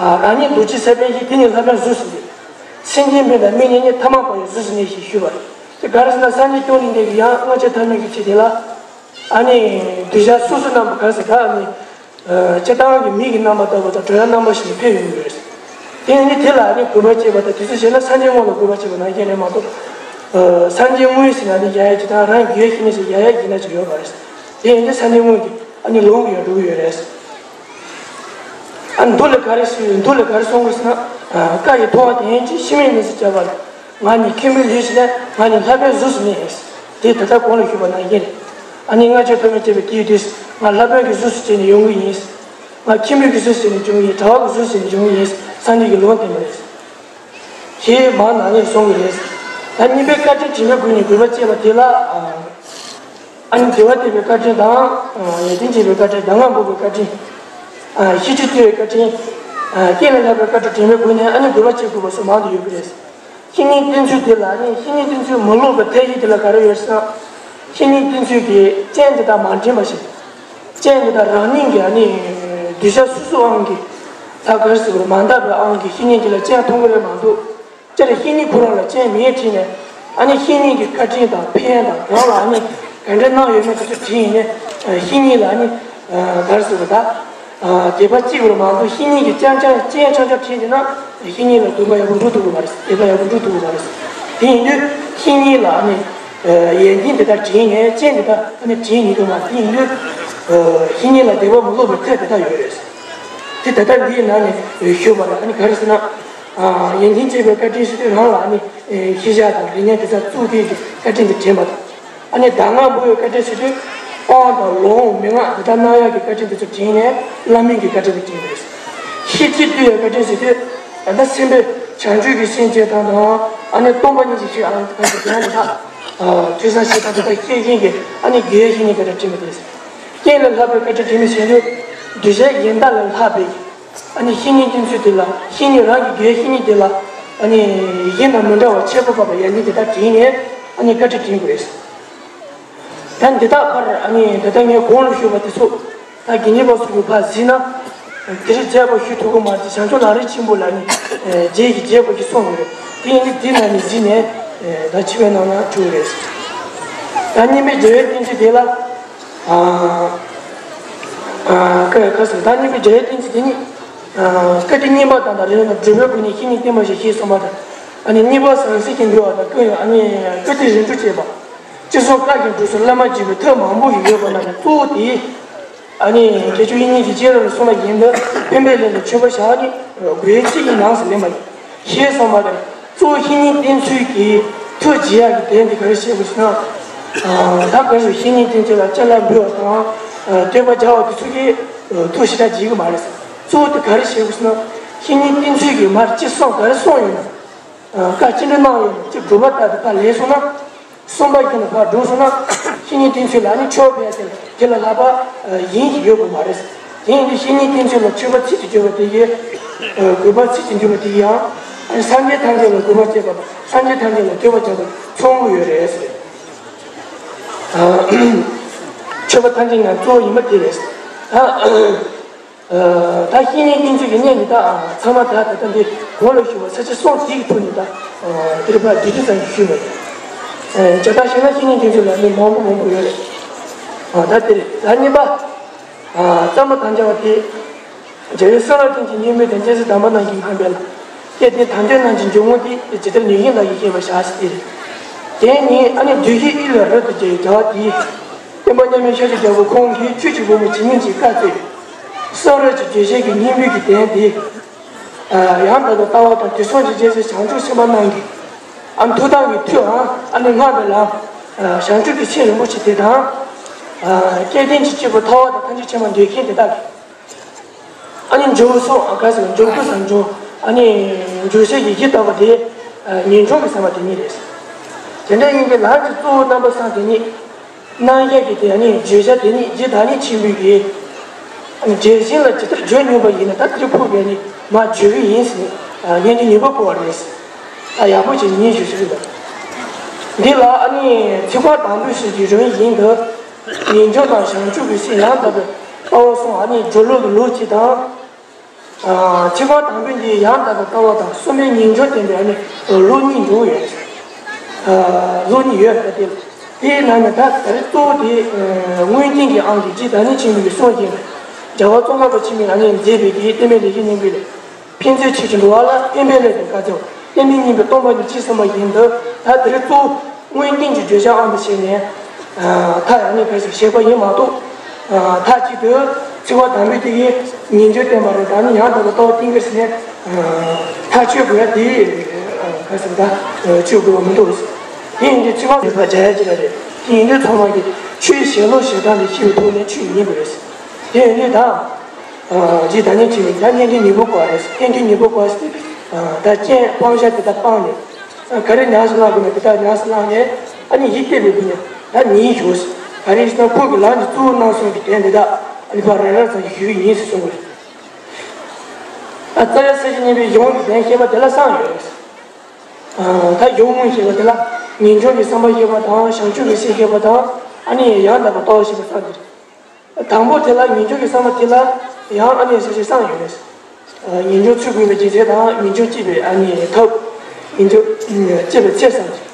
ཨ་རང་ཉིད་འདུ་བྱེད་ཟད་པའི་ཡིད་དེ་ཉིད་ལྷ་པའི་གཟུགས་སུ་འདུས། སེམས་ཅན་ཕན་དང་དམིགས་གཉེན་ཉིད་ཐ་མལ་པ་ཡི་གཟུགས་སུ་གནས་ཞེས་ཞུས་པ་རེད། དེ་ག་རེ་ཟེར་ན་སངས་རྒྱས་བཅོམ་ལྡན་འདས་ཀྱིས་ཡང་ལྔ་བརྒྱ་ཐ་མའི་གི་ཚེ་དེ་ལ། ཨ་ནི་གདུལ་བྱ་སོ་སོ་རྣམ་པ་ག་རེ་ཟེར་ད་ཨ་ནི། སྤྱིར་བཏང་གི་མི་གི་རྣམ་པ་ལྟ་བུ་དང་འགྲོ་བའི་རྣམ་པ་ཞིག་ནས་ཕེབས་ཡོང་གི་ཡོད་རེད། དེ་ཡིན་དུས་དེ་ལ་ཨ་ནི་གུས་པ་བྱེད་པ་དང་དུས་ཚོད་བྱས་ན་སངས་རྒྱས་དངོས་ལ་གུས་པ་བྱེད་པ་ནང་བཞིན་རེད་མ་གཏོགས། སངས་རྒྱས་དངོས་ཟེར་ན་ནི་ཡ་ཡ་ཇི་ལྟར་རང་གི་ཡོད་ཤེས་ནས་ཟེར་ཡ་ཡ་ཡིན་ན་ཅིག་ཡོད་པ་རེད། དེ་ཡིན་དུས་སངས་རྒྱས་དངོས་ཀྱི་ཨ་ནི་ལོངས་ཀྱི་ཡང་འགྲོ་གི་ཡོད་རེད། ཨ་མདོ་ལ་ག་རེ་ཞུ་མདོ་ལ་ག་རེ་གསུང་གི་ཟེར་ན། བཀའ་ཡི་ཐོག་དེ་ཡན་གྱིས་ཤི་མེད་ནི་ཟེར་བྱ་བ་ལ། ང་ནི་མཁན་པོའི་ལུས་ཤིག་ལས་ང་ནི་ལྷ་པའི་གཟུགས་སུ་གནས་ཡིན། དེ་ད་ལྟ་གོང་ལ་ཞུས་པ་ནང་བཞིན་རེད། ཨ་ནི་ལྔ་བརྒྱ་ཐ་མའི་ཚེ་བའི་དུས་དུས་ང་ལྷ་པའི་གི་གཟུགས་སུ་བྱས་ནས་ཡོང་གི་ཡིན། ང་མཁན་པོའི་གི་གཟུགས་སུ་བྱས་ནས་འབྱུང་གི་ཡིན། གྲྭ་བ་གི་གཟུགས་སུ་བྱས་ནས་འབྱུང་གི་ཡིན། སངས་རྒྱས་ཀྱི་ལུང་བསྟན་པ་རེད། ཞེས་མར་ནང་ནས་གསུང་གི་རེད། ད་གཉིས་པའི་བཀའ་དྲིན་དྲན་པའི་སྒོ་ནས་གུས་པ་བསྐྱེད་པ་དེ་ལ། ཨ་ནི་དགེ་བ་འདེབས་པའི་བཀའ་དྲིན་དང་། ཡོན་ཏན་འཇལ་བའི་བཀའ་དྲིན། གདམས་ངག་འབུལ་བའི་བཀའ་དྲིན། ཤེས་བྱ་བསྟན་པའི་བཀའ་དྲིན། རྐྱེན་ལ་བསླབ་པའི་བཀའ་དྲིན་དྲན་པའི་སྒོ་ནས་ཨ་ནི་དགེ་བ་བྱེད་དགོས་པ་སོགས་མང་དུ་ཡོད་པ་རེད། བཤེས་གཉེན་བསྟེན་ཚུལ་དེ་ལ་ཨ་ནི་བཤེས་གཉེན་བསྟེན་ཚུལ་མ་ལོག་པའི་ཐབས་ཤེས་དེ་ལ་ག་རེ་ཡོད་ཟེར་ན། བཤེས་གཉེན་བསྟེན་ཚུལ་གྱི་སྤྱན་དེ་དག་མ་འདྲེན་པ་ཞིག་སྤྱན་དེ་དག་རང་ཉིད་ཀྱི་ཨ་ནི་གདུལ་བྱ་སོ་སོའི་དབང་གིས། ད་ག་རེ་ཟེར་དགོས་རེད། མ་འདག་པའི་དབང་གིས་བཤེས་གཉེན་དེ་ལ་སྤྱན་མཐོང་གི་རེད་མ་གཏོགས། སྤྱིར་བཤེས་གཉེན་ཁོ་རང་ལ་སྤྱན་མེད་དྲིས་ནས། ཨ་ནི་བཤེས་གཉེན་གྱི་བཀའ་དྲིན་དང་ཕན་དང་རང་ལ་ཨ་ནི་ག་འདྲ་གནང་ཡོད་མེད་དེ་ཚོ་དྲིས་ཡིན་ནས། བཤེས་གཉེན་ལ་ཨ་ནི་ག་རེ་ཟེར་དགོས་ད། དད་པ་གཅིག་པུར་མ་གཏོགས་བཤེས་གཉེན་གྱི་སྤྱན་སྤྱན་སྤྱན་ཆང་ཆང་དྲིས་ཡིན་ན་བཤེས་གཉེན་ལ་སྡིག་པ་ཡག་པོ་འགྲོ་ཐུབ་ཀྱི་མ་རེད། དད་པ་ཡག་པོ་འགྲོ་ཐུབ་ཀྱི་མ་རེད། དེ་ཡིན་དུས་བཤེས་གཉེན་ལ་ཨ་ནི་ཡོན་ཏན་དེ་དག་དྲིས་ནས་སྤྱན་དེ་དག་ཨ་ནི་དྲིས་ཡིན་དུས་མ། དེ་ཡིན་དུས་བཤེས་གཉེན་ལ་དད་པ་མ་ལོག་པའི་ཐབས་དེ་དག་ཡོད་རེད། དེ་ད་ལྟ་འདིའི་ནང་ནས་ཞུས་པ་ལ་ཨ་ནི་ག་རེ་ཟེར་ན། ཡོན་ཏན་འཇལ་བའི་བཀའ་དྲིན་ཟེར་དུས་རང་ལ་ཨ་ནི་ཤེས་བྱ་དང་རིག་གནས་དེ་ཚོ་བཙུགས་དུས་ཀྱི་བཀའ་དྲིན་དེ་དྲན་པ་དང་། ཨ་ནི་གདམས་ངག་འབུལ་བའི་བཀའ་དྲིན་ཟེར་དུས་དབང་དང་ལུང་མན་ངག་དེ་དག་གནང་ཡག་གི་བཀའ་དྲིན་དེ་ཚོ་དྲན་ནས་བླ་མེད་ཀྱི་བཀའ་དྲིན་དེ་དྲན་པ་རེད། ཤེས་བྱ་བསྟན་པའི་བཀའ་དྲིན་ཟེར་དུས་ད་ལྟ་སེམས་དཔའ་བྱང་ཆུབ་ཀྱི་སེམས་བསྐྱེད་སྟངས་དང་། ཨ་ནི་སྟོང་པ་ཉིད་ཀྱི་ཆོས་ཨ་ནི་ག་ཚོད་དེ་དག་ཐོས་བསམ་བྱེད་སྟངས་དེ་དག་ཤེས་མཁན་གྱི་ཨ་ནི་དགེ་བའི་བཤེས་གཉེན་བཀའ་དྲིན་དྲན་པ་རེད། རྐྱེན་ལ་བསླབ་པའི་བཀའ་དྲིན་དྲན་པ་ཟེར་དུས་གདུལ་བྱ་གཞན་དག་ལས་ལྷག་པའི་ཨ་ནི་བཤེས་གཉེན་བསྟེན་ཚུལ་དེ་ལ། བཤེས་གཉེན་རང་གི་དགེ་བའི་བཤེས་གཉེན་དེ་ལ་ཨ་ནི་གཞན་དང་མི་འདྲ་བ་ཁྱད་པར་འཕགས་པའི་ཡོན་ཏན་དེ་དག་དྲན་ནས་ཨ་ནི་བཀའ་དྲིན་དྲན་དགོས་རེད། ད་འདི་དག་ཕར་ཨ་ནི་ད་ལྟ་ངས་གོང་ལ་ཞུས་པ་དེ་ཚོ་ད་དགེ་བསྙེན་པ་ཚོ་གིས་ཕར་གཟིགས་ན། དེ་རིང་མཛད་པ་ཞུ་ཐུབ་ཀྱི་མ་རེད། བྱང་ཆུབ་ལམ་རིམ་ཆེན་པོ་ལ་ནི་རྗེས་ཀྱི་རྗེས་པ་གིས་གསུངས་ཡོད་རེད། དེ་ཡིན་དུས་དེ་ནང་ནས་གཟིགས་ནས་ད་འཆི་བའི་ནང་ན་བཅུག་རེད། ད་གཉིས་པའི་རྒྱལ་བའི་བསྟན་བཅོས་དེ་ལ། ཨ། ཨ། ཁ་ཁ་སོ། ད་གཉིས་པའི་རྒྱལ་བའི་བསྟན་བཅོས་དེ་ནི། ཨ། བཀའ་དྲིན་བསྙེན་པ་དང་དང་རེ་རེ་ན་སྒྲུབ་པའི་སྒོ་ནས་བཤེས་གཉེན་བསྟེན་པ་ཞེས་ཞེས་གསུངས་པ་དང་། ཨ་ནི་བསྙེན་པ་ཟང་ཟིང་གིས་འདུལ་བ་དང་། བཀའ་ཡི་ཨ་ནི་བཀའ་དྲིན་རིམ་གྲོ་བྱེད་པ། ཅི་གསུང་བཀའ་བཞིན་སྒྲུབ་ཚུལ་བླ་མ་མཇལ་བའི་ཐབས་མང་པོ་ཞིག་ཡོད་པ་ན་ཡང་གཙོ་བོ་དེ། ཨ་ནི་དགེ་བཅུ་དབྱིག་གཉེན་གྱི་སྤྱན་རས་ལ་གསུངས་པ་བཞིན་དུ་ཕན་པའི་ལས་ལ་མཆོད་པ་བྱ་ནི་དགོས་ཆེད་ཡིན་ནམ་ཟེར་ལན་མ་ཡིན། ཞེས་གསུངས་པ་ལྟར་གཙོ་བོ་བཤེས་གཉེན་བསྟེན་ཚུལ་གྱི་ཐུགས་དགྱེས་ཡག་གི་དོན་དེ་ག་རེ་བཤད་དགོས་ཟེར་ན། ད་ག་རེ་བཤེས་གཉེན་བསྟེན་ཚུལ་ལ་ཅ་ལག་འབུལ་བ་དང་། བསྟོད་པ་རྒྱག་པ་དེ་ཚོ་གིས་ཐུགས་ཞེ་དྲག་དགྱེས་ཀྱི་མ་རེད། གཙོ་བོ་དེ་ག་རེ་བཤད་དགོས་ཟེར་ན། བཤེས་གཉེན་བསྟེན་ཚུལ་གྱི་མར་ཅི་གསུངས་ག་རེ་གསུངས་ཡོད་ན། བཀའ་ཅི་འདྲ་གནང་ཡོད་ན་ཅི་སྒྲུབ་པ་ལྟར་དུ་ཕར་ལེགས་སོང་ན། གསུམ་པ་བཞིན་དུ་ཕར་སྒྲུབ་སོང་ན། བཤེས་གཉེན་བསྟེན་ཚུལ་ལ་ནི་མཆོག་ཕལ་ཆེར་དེ་ལས་ལྷག་པ་གཞན་ཞིག་ཡོད་དགོས་མ་རེད། དེ་ཡིན་དུས་བཤེས་གཉེན་བསྟེན་ཚུལ་ལ་མཆོད་པ་ཚིག་གཅིག་བརྗོད་པ་དེ་ཡིས། གུས་པ་ཚིག་གཅིག་འདུས་པ་དེ་ཡིས་ཡང་། སངས་རྒྱས་ཐམས་ཅད་ལ་གུས་པ་བསྐྱེད་པ་དང་སངས་རྒྱས་ཐམས་ཅད་ལ་བསྟོད་པ་བྱ་བ་མཚུངས་པོ་ཡོད་རེད་ཟེར། མཆོད་པ་ཐམས་ཅད་ནང་གཙོ་བོ་ཡིན་པ་དེ་རེད། ད། ད་བཤེས་གཉེན་བསྟེན་ཚུལ་གྱི་གནད་འདི་དག་ཚང་མ་ད་ད་ལྟ་འདི་གོང་ལ་ཞུས་པ་ས་བཅད་གསུམ་དེའི་ཐོག་ནས་ད་དེ་རིང་ཕར་བསྡུས་བསྡུས་ཙམ་ཞིག་ཞུས་པ་ཡིན། བྱས་ཙང་བཤད་ན་བཤེས་གཉེན་བསྟེན་ཚུལ་ལ་ནི་མང་པོ་མང་པོ་ཡོད་རེད། ད་དེ་རེད། ད་གཉིས་པ། རྩ་བ་དང་བཅའ་བ་དེ། རྒྱལ་བའི་གསུང་རབ་ཅན་གྱི་སྙན་སྨྲས་དང་སྤྱན་གཟིགས་དམ་པ་རྣམས་ཀྱིས་བསྟན་པའི་ སྐལ་ལྡན་དམ་ཆོས་རྣམས་ཀྱི་འཇུག་ངོགས་འདི། ཇི་ལྟར་ཉན་ཞིང་ལག་གིས་བཞེས་པར་བྱ་ཞེས་ཏེ། དེ་ནས་ཨ་ནི་བདུད་བཞིའི་དབྱིག་ལ་རབ་ཏུ་བྱེད་པའི་བྱ་བ་དེ། སྟོན་པ་མཉམ་མེད་ཤཱཀྱ་རྒྱལ་པོ་ཁོང་གིས་ཆོས་ཀྱི་བུ་མོ་ཇི་སྙེད་ཅིག་བཀའ་སྩལ། གསུང་རབ་ཀྱི་བརྗོད་བྱའི་གི་སྙིང་པོའི་གི་དོན་དེ། ཡང་དག་པའི་ལྟ་བ་དང་དུས་གསུམ་གྱི་རྗེས་སུ་བྱང་ཆུབ་སེམས་དཔའ་རྣམས་ཀྱི། ཨ་ནི་ཐུགས་དམ་གྱི་མཐུའམ་ཨ་ནི་སྔགས་པའི་ལམ། བྱང་ཆུབ་ཀྱི་སེམས་རིན་པོ་ཆེ་དེ་དང་། སྐལ་ལྡན་གྱི་སྐྱེས་བུ་ཐར་པ་དང་ཐམས་ཅད་མཁྱེན་པ་འདོད་མཁན་དེ་དག་གི། ཨ་ནི་འབྱོར་སོང་ཨ་ག་ཟེར་འབྱོར་དགུ་ཟེར་འབྱོར་ཨ་ནི་འབྱོར་ཚད་ཀྱི་གཞི་ལྟ་བུ་དེ་ཉིན་གུང་གི་ཟེར་བ་དེ་ཉིད་རེད། དེ་འདྲ་ཡིན་གྱི་ལམ་གྱི་གཙོ་བོ་རྣམ་པ་གསུམ་དེ་ཉིད། རྣམ་གཞག་གི་དེ་ཨ་ནི་བརྗོད་བྱ་དེ་ཉིད་རྗེ་བདག་ཉིད་ཆེན་པོའི་གི། ཨ་ནི་འགྲེལ་ཆེན་ལ་ཇི་ལྟར་བརྗོད་ནུས་པ་ཡིན་ན་ད་དེ་ཕུག་པའི་ནི་མ་བརྗོད་ཀྱི་ཡིན་ཟེར་ནས་སྙན་ཆེན་ནུས་པ་བསྐུལ་བ་རེད། ད་ཡག་པོ་ཅིག་ཉན་ཞུ་ཞུ་གི་འདུག་འདི་ལ་ཨ་ནི་ཚིག་རྐང་དང་པོའི་ཞིག་གི་རིམ་ཡིན་འདུག་ཉིན་གུང་དང་བྱང་ཆུབ་ཀྱི་སེམས་ཡང་དག་པའི་ལྟ་བ་གསུམ་ཨ་ནི་སྦྱོར་ཀློག་གི་ལུགས་གཅིག་དང་། ཚིག་རྐང་དང་པོ་འདི་ཡང་དག་པའི་ལྟ་བ་དང་གསུམ་པའི་ཉིན་གུང་བསྟན་པའི་ཨ་ནི་ལུགས་གཉིས་འདུག་ཡོད། ལུགས་གཉིས་ཡོད་པ་དེ། དེའི་ནང་ནས་ད་ལྟ་གཙོ་བོ་དེ་དངོས་བསྟན་གྱི་ཨང་གི་རྗེ་བདག་ཉིད་ཆེན་པོའི་གསུང་བཞིན་རྒྱལ་བ་ཙོང་ཁ་པ་ཆེན་པོས་ཨ་ནི་མཛད་པའི་གི་བསྟན་པའི་ལེགས་བཤད་སྙིང་པོའི་ལས། ཕན་མཛད་ཆོས་ཀྱི་འགྲོ་བ་ལ། ཕན་པའི་ལས་དང་བཀའ་སྩལ་པ། བསྟན་པའི་སྙིང་པོའི་སྟོང་པ་ཉིད་ཅེས་གསུངས་པ་བཞིན་དུ་ད་དེ་རིང་གཙོ་བོ་དངོས་བསྟན་གྱི་བརྗོད་བྱ་ཨང་དུ་བྱས་ནས་མཐའ་ཡང་ནས་ཕལ་ཆེར་བཤད་པ་ཡིན་མ་གཏོགས། མཐའ་གཅིག་ཏུ་ཚིག་རྐང་དང་པོའི་དེ་གའི་ཉིན་གུང་བསྟན་པ་རེད། ད་ནི་ཡང་དག་པའི་ལྟ་བ་བསྟན་གྱི་ཟེར་ནས་མཐའ་ཆོད་དགོས་ཡ་དེ་ག་ཟེར་ད་ཆོད་དགོས་པ་མི་འདུག་དེ་ཡིན་དུས་ཚིག་རྐང་ཡོད་པ་སྦྱར་ཡ་ཅི་ར་རེད། དེ་ཡིན་དུས་ཚང་མ་གིས་ཆོས་ཞལ་ལུང་ཞལ་གྲངས་ལས་ཤེས་པའི་ཐོག་ནས་ཆོས་ཉན་དགོས་རེད། དེ་ཡིན་དུས་ད། རྗེ་བདག་ཉིད་ཆེན་པོས་ད་སྙན་ཆེན་ནུས་པ་བསྐུལ་བ་རེད། སྙན་ཆེན་ནུས་པ་བསྐུལ་བ་ཟེར་དུས་ད་སྤྱན་སྤང་བྱ་དེ་དག་སྤངས་ནས་ག་རེ་ཉམས་སུ་བླང་དགོས་ན་དེ་དག་ཉམས་སུ་བླངས་ནས་ཨ་ནི་ཡིད་གཏད་པའི་སྒོ་ནས་ད་ཉན་ཞུ། ག་རེ་ཟེར་ན་ཁོང་གི་ལམ་གྱི་གཙོ་བོ་རྣམ་གསུམ་གྱི་དོན་དེ་དག་ཨ་ནི་ཕར་རང་རང་ཚང་གིས་ཞུ་གི་ཡིན་ཟེར་གསུངས་པ་རེད། ད་རྩ་བའི་ས་བཅད་གཉིས་པའི་གཞུང་གི་དོན་བཤད་པ་དེ་ལ་གསུམ་ཡོད་རེད། ད་གཞུང་དངོས་བཤད་པ་དེ་ལ་ཉིན་གུང་གི་བསམ་པ་བཤད་པ་དང་བྱང་ཆུབ་ཀྱི་སེམས་བཤད་པ་དང་ཨ་ནི་ཡང་དག་པའི་ལྟ་བ་བཤད་པ་གསུམ་དེ་རེད། དང་པོ་དེ་ལ་ཉིན་གུང་གི་བསམ་པ་དེ་ལ་ཡང་ཨ་ནི་ཞེས་བྱ་གསུམ་ཡོད་རེད། ཉིན་གུང་ཚུལ་དགོས་པའི་རྒྱུ་མཚན་དང་ཉིན་གུང་སྐྱེས་པའི་ཨ་ནི་ཐབས། ཉིན་གུང་སྐྱེས་པའི་ཚེ་གསུམ་རེད།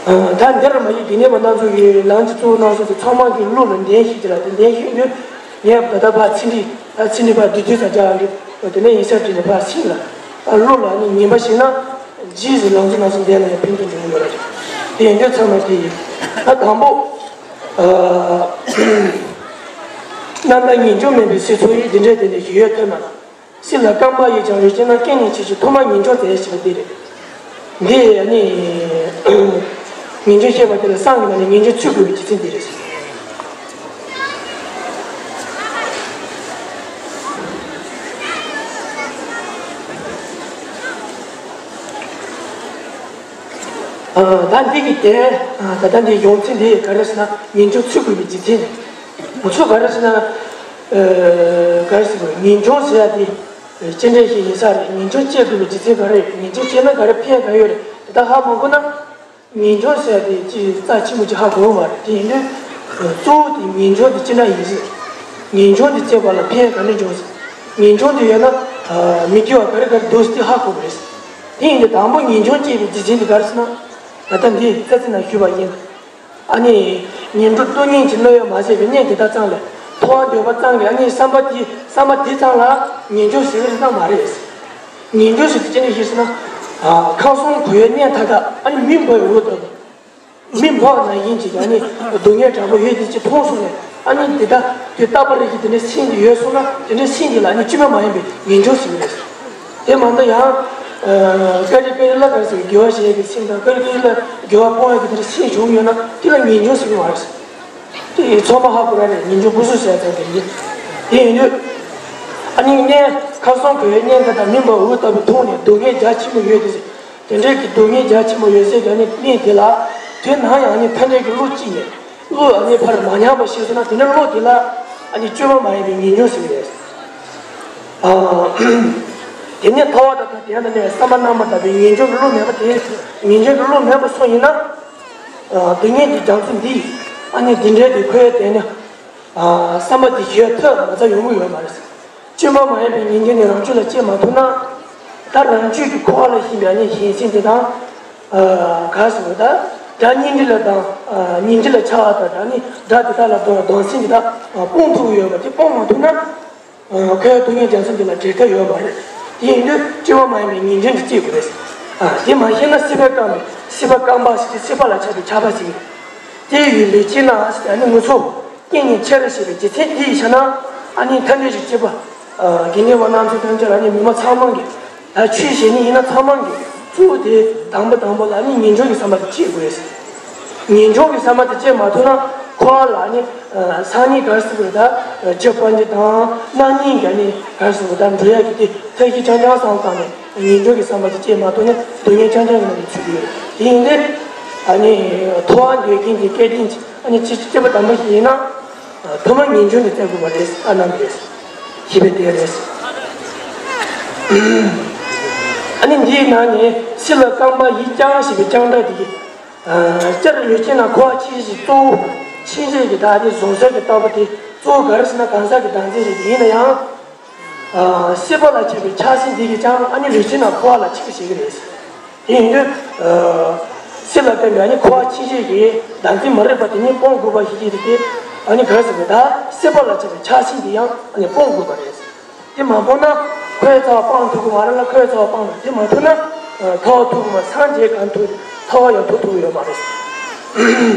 ད་འདིར་མ་ཡིག་དགེ་བསྙེན་པ་རྣམ་གསུམ་གྱི་ལམ་གྱི་གཙོ་བོ་རྣམ་གསུམ་དེ་ཚང་མ་གི་བློ་ལ་འདྲེན་ཞིག་དེ་ལ་དེ་འདྲེན་ཞིག་དུས་ངས་ད་ལྟ་ཕར་ཚིག་འདི་ད་ཚིག་འདི་ཕར་བསྡུས་བསྡུས་ཙམ་བྱ་འདི་དེ་ནས་ཡིན་ས་དེ་ནས་ཕར་ཕྱིན་ལ་ད་བློ་ལ་ནི་ཉན་པ་ཞིག་ན། རྗེས་སུ་ལམ་གྱི་རྣམ་གསུམ་ལྡན་ལ་ཡང་ཕན་ཐོགས་འབྱུང་གི་ཡོད་རེད། དེ་ཡིན་དུས་ཚང་མ་དེ་ཡིན། ད་དང་པོ། རྣམ་དག་ངེས་འབྱུང་མེད་པའི་སྲིད་མཚོ་ཡི། འདི་འདྲའི་དེ་ནི་ཞིག་ཡོད་ཐོས་མ་ལ། སྲིད་ལ་རྐང་པ་ཡིས་ཀྱང་རེག་ཅིང་ན། རྐྱེན་ངན་ཆེ་ཞིང་ཐོག་མར་ངེས་འབྱུང་མཛད་ཞེས་པ་འདི་རེད། འདི་ནི་ངེས་འབྱུང་བཤད་པ་དེ་ལ་གསུམ་གྱི་ནང་ནས་ངེས་འབྱུང་ཚུལ་དགོས་པའི་རྒྱུ་མཚན་འདི་རེད། ད་འདི་གི་དེ་ད་ལྟ་འདི་ཡོང་ཚེ་འདི་ག་རེ་ཟེར་ན་ངེས་འབྱུང་ཚུལ་དགོས་པའི་རྒྱུ་མཚན་རེད། ང་ཚོ་ག་རེ་ཟེར་ན་ག་རེ་ཟེར་དགོས་ངེས་འབྱུང་ཟེར་ཡ་དེ་ཅི་འདྲ་ཞིག་ཡིན་ས་རེད། ངེས་འབྱུང་སྐྱེ་དགོས་པའི་རྒྱུ་མཚན་ག་རེ་རེད། ངེས་འབྱུང་སྐྱེས་ན་ག་རེ་ཕན་ག་ཡོད་རེད། དེ་དག་ཧ་མ་གོ་ན། ངེས་འབྱུང་ཟེར་ཡ་དེ་ཅིག་རྩ་ཆེན་པོ་ཅིག་ཧ་གོ་གི་མ་རེད། དེ་ཡིན་དུས་གཙོ་བོ་དེ་ངེས་འབྱུང་དེ་ཅི་འདྲ་ཡིན་ཟེར། ངེས་འབྱུང་དེ་སྐྱེས་པ་ལ་ཕན་ག་འདྲ་འབྱུང་ཟེར། ངེས་འབྱུང་དེ་ཡོད་ན་མི་སྐྱེ་བ་ག་རེ་ག་རེ་འདུག་ཟེར་དེ་ཧ་གོ་གི་རེད། དེ་ཡིན་དུས་དང་པོ་ངེས་འབྱུང་སྐྱེས་པའི་རྒྱུ་མཚན་དེ་ག་རེ་ཟེར་ན། ད་ལྟ་འདི་རྩ་ཚིག་ནང་ཞུས་པ་བཞིན། ཨ་ནི། ཉིན་དྲུག་སྟོང་ཉིད་ཀྱི་བློ་ཡོད་མ་ཟད་པའི་གནས་དེ་དག་ཙམ་ལས་ཐོབ་པར་འདོད་པ་ཙམ་གྱིས་ཨ་ནི་བསམ་པ་དེ་བསམ་པ་དེ་ཙམ་ལ་ངེས་འབྱུང་ཟེར་གྱི་རེད་ན་མ་རེད། ངེས་འབྱུང་ཟེར་དེ་ཅི་ནས་ཤེས་ཟེར་ན། ཁམས་གསུམ་གོ་ཡུལ་གནས་མཐའ་དག་ཨ་ནི་མི་འབོར་འུ་ལྟ་བུ། མི་འབོར་ན་ཡིན་གྱི་ཨ་ནི་སྡུག་བསྔལ་དྲག་པོ་ཡོད་དེ་ཅི་མཐོང་སོང་ནས་ཨ་ནི་དེ་དག་དེ་རྟག་པ་རེད་ཀྱི་དེ་འདྲའི་སེམས་དེ་ཡོད་སོང་ན་དེ་འདྲའི་སེམས་དེ་ལ་ཨ་ནི་བཅོས་མ་མ་ཡིན་པའི་ངེས་འབྱུང་ཟེར་གྱི་རེད། དེ་མ་གཏོགས་ཡང་། ཀ་རི་ཀ་རི་ལ་ག་ཟེར་དགེ་བ་བྱེད་ཡག་གི་སེམས་དང་ཀ་རི་ཀ་རི་ལ་དགེ་བ་སྤོང་ཡག་གི་དེ་འདྲ་སེམས་བྱུང་ཡོད་ན་དེ་ལ་ངེས་འབྱུང་ཟེར་གྱི་མ་རེད། དེ་ཡི་ཚོགས་མ་ཧ་གོ་ར་རེད། ངེས་འབྱུང་ཀུན་སོང་ཟེར་ཡག་དེ་ཡིན། དེ་ཡིན་དུས། ཨ་ནི་གནས་ཁམས་གསུམ་གོ་ཡུལ་གནས་མཐའ་དག་མི་འབོར་འུ་ལྟ་བུ་མཐོང་ནས་སྡུག་བསྔལ་རྒྱ་ཆེན་པོ་ཡོད་དེ། དེ་འདྲའི་གི་སྡུག་བསྔལ་རྒྱ་ཆེན་པོ་ཡོད་ཟེར་གྱི་ཨ་ནི་གནས་དེ་ལ་དེ་ནང་ཡང་ཨ་ནི་ཕན་འབྲས་ཀྱི་བློ་གཅིག་ནས། བློ་ཨ་ནི་ཕར་མ་ཉམས་པ་ཤེས་སོང་ན་དེ་ནས་བློ་དེ་ལ་ཨ་ནི་བཅོས་མ་མ་ཡིན་པའི་ངེས་འབྱུང་ཟེར་གྱི་རེད། དེ་ནས་ཐོབ་པ་དང་དེ་ཡང་དེ་ནས་བསམ་པ་རྣམ་པར་དག་པའི་ངེས་འབྱུང་གི་བློ་མེད་པ་དེ་ངེས་འབྱུང་གི་བློ་མེད་པ་སོང་ཡིན་ན། སྡུག་བསྔལ་གྱི་རྒྱ་མཚོ་འདི་ཨ་ནི་འདི་འདྲའི་དེ་ཁོའི་དེ་ནི་བསམ་པ་དེ་ཞིག་ཐོབ་མ་ཚར་ཡོང་གི་ཡོད་མ་རེད། བཅོས་མ་མ་ཡིན་པའི་ངེས་འབྱུང་ནི་རང་རྒྱུད་ལ་སྐྱེས་མ་ཐུབ་ན། ད་རང་རྒྱུད་ཀྱི་འཁོར་བ་ལ་ཞེན་པའི་ཨ་ནི་ཞེན་སེམས་དེ་དང་། ག་ཟེར་བ་ད། དགྲ་གཉེན་འདི་ལ་དང་། གཉེན་འདི་ལ་ཆགས་པ་དང་ཨ་ནི་དགྲ་དེ་དག་ལ་སྡང་སྡང་སེམས་དེ་དག་སྤོང་ཐུབ་ཀྱི་ཡོད་པ་དེ་སྤོང་མ་ཐུབ་ན། ཁོའི་སྡུག་བསྔལ་རྒྱ་མཚོ་འདི་ལ་བྲལ་ཐབས་ཡོད་མ་རེད། ཡིན་དུས་སྐྱེ་བ་མ་ཡིན་པའི་ངེས་འབྱུང་གིས་སྐྱེ་དགོས་རེད། ཨ། དེ་མ་ཤེས་ན་སྲིད་པའི་རྐང་པས་སྲིད་པ་རྐང་པ་ཞིག་སྟེ་སྲིད་པ་ལ་ཆགས་པའི་ཆགས་པ་ཞིག་ཡིན། དེ་ཡི་ལུས་ཅན་ལ་ཨ་ནི་ངུ་ཚོ་རྐྱེན་ངན་ཆེ་རུ་བྱེད་པའི་རྒྱུ་མཚན་དེ་ཡིས་བྱས་ན། ཨ་ནི་ཐ་མལ་གྱི་སྐྱེས་པ། ཨ། དགེ་འདུན་པ་རྣམ་ཚོ་ཐམས་ཅད་ལ་ནི་མི་མང་ཚང་མ་གིས། ད་ཆོས་བྱེད་ནི་ཡིན་ན་ཚང་མ་གིས་གཙོ་བོ་དེ་དང་པོ་དང་པོ་ལ་ནི་ངེས་འབྱུང་གི་བསམ་པ་དེ་སྐྱེ་དགོས། ངེས་འབྱུང་གི་བསམ་པ་དེ་སྐྱེ་མ་ཐུབ་ན་འཁོར་བ་ལ་ནི། ཨ། སང་ཉིན་ག་རེ་ཟེར་དགོས་རེད། ད་རྒྱུ་སྤང་གི་དང་རྣམ་གཉིས་ཀྱི་ནི་ག་རེ་ཟེར་དགོས། ད་འགྲོ་ཡག་གི་དེ་ཐབས་ཤེས་རྐྱང་རྐྱང་བསམ་བཏང་ནས་ངེས་འབྱུང་གི་བསམ་པ་དེ་སྐྱེ་མ་ཐུབ་ན་སྡུག་བསྔལ་རྐྱང་རྐྱང་གི་ནང་དུ་ཚུད་ཀྱི་ཡོད། དེ་ཡིན་དུས། ཨ་ནི་ཐོབ་པ་འདོད་མཁན་གྱི་སྐལ་ལྡན་གྱི། ཨ་ནི་སྐྱེས་སྐྱེས་པ་དམ་པ་ཞིག་ཡིན་ན། ཐོག་མར་ངེས་འབྱུང་དེ་བཙལ་དགོས་པ་རེད། ཨ། ནམ་རེད། ཞེས་པའི་དེ་རེད། ཨ་ནི་འདིའི་ནང་ནས་སྲིད་ལ་རྐང་པ་ཡིས་བརྐྱང་ཞེས་པའི་བརྐྱང་སྒྲ་དེ་གིས། ཨ། སྤྱིར་ལུས་ཅན་ལ་འཁོར་བ་འཆིང་བྱེད་ཀྱི་གཙོ་བོ། འཆིང་བྱེད་ཀྱི་ད་ནི་བཟུང་ས་གི་ལྟ་བུ་དེ་གཙོ་བོ་ག་རེ་ཟེར་ན་གང་ཟག་གི་བདག་འཛིན་རེད། དེ་ཡིན་ན་ཡང་། ཨ། སྲིད་པ་ལ་ཆགས་པའི་ཆགས་ཞེན་དེ་གིས་ཀྱང་ཨ་ནི་ལུས་ཅན་ལ་འཁོར་བ་ལ་འཆིང་བྱེད་ཀྱི་རེད། དེ་ཡིན་དུས། ཨ། སྲིད་ལ་བརྟེན་པའི་ཨ་ནི་འཁོར་བ་འཆིང་བྱེད་ཀྱི་བདག་འཛིན་མ་རིག་པ་དེ་ཉིད་སྤོང་དགོས་པ་ཞིག་གིས་དེ། ཨ་ནི་ག་རེ་ཟེར་ན་ད་སྲིད་པ་ལ་ཆགས་པའི་ཆགས་ཞེན་དེ་ཡང་ཨ་ནི་སྤོང་དགོས་པ་རེད། དེ་མ་སྤོང་ན་ཁོའི་རྩ་བ་སྤང་ཐུབ་ཀྱི་མ་རེད་ལ། ཁོའི་རྩ་བ་སྤང་དང་དེ་མ་ཐུབ་ན། ཨ། ཐར་བ་ཐོབ་ཀྱི་མ། སངས་རྒྱས་གང་ཐུབ་ཐར་བ་ཡང་ཐོབ་ཐུབ་ཀྱི་ཡོད་མ་རེད།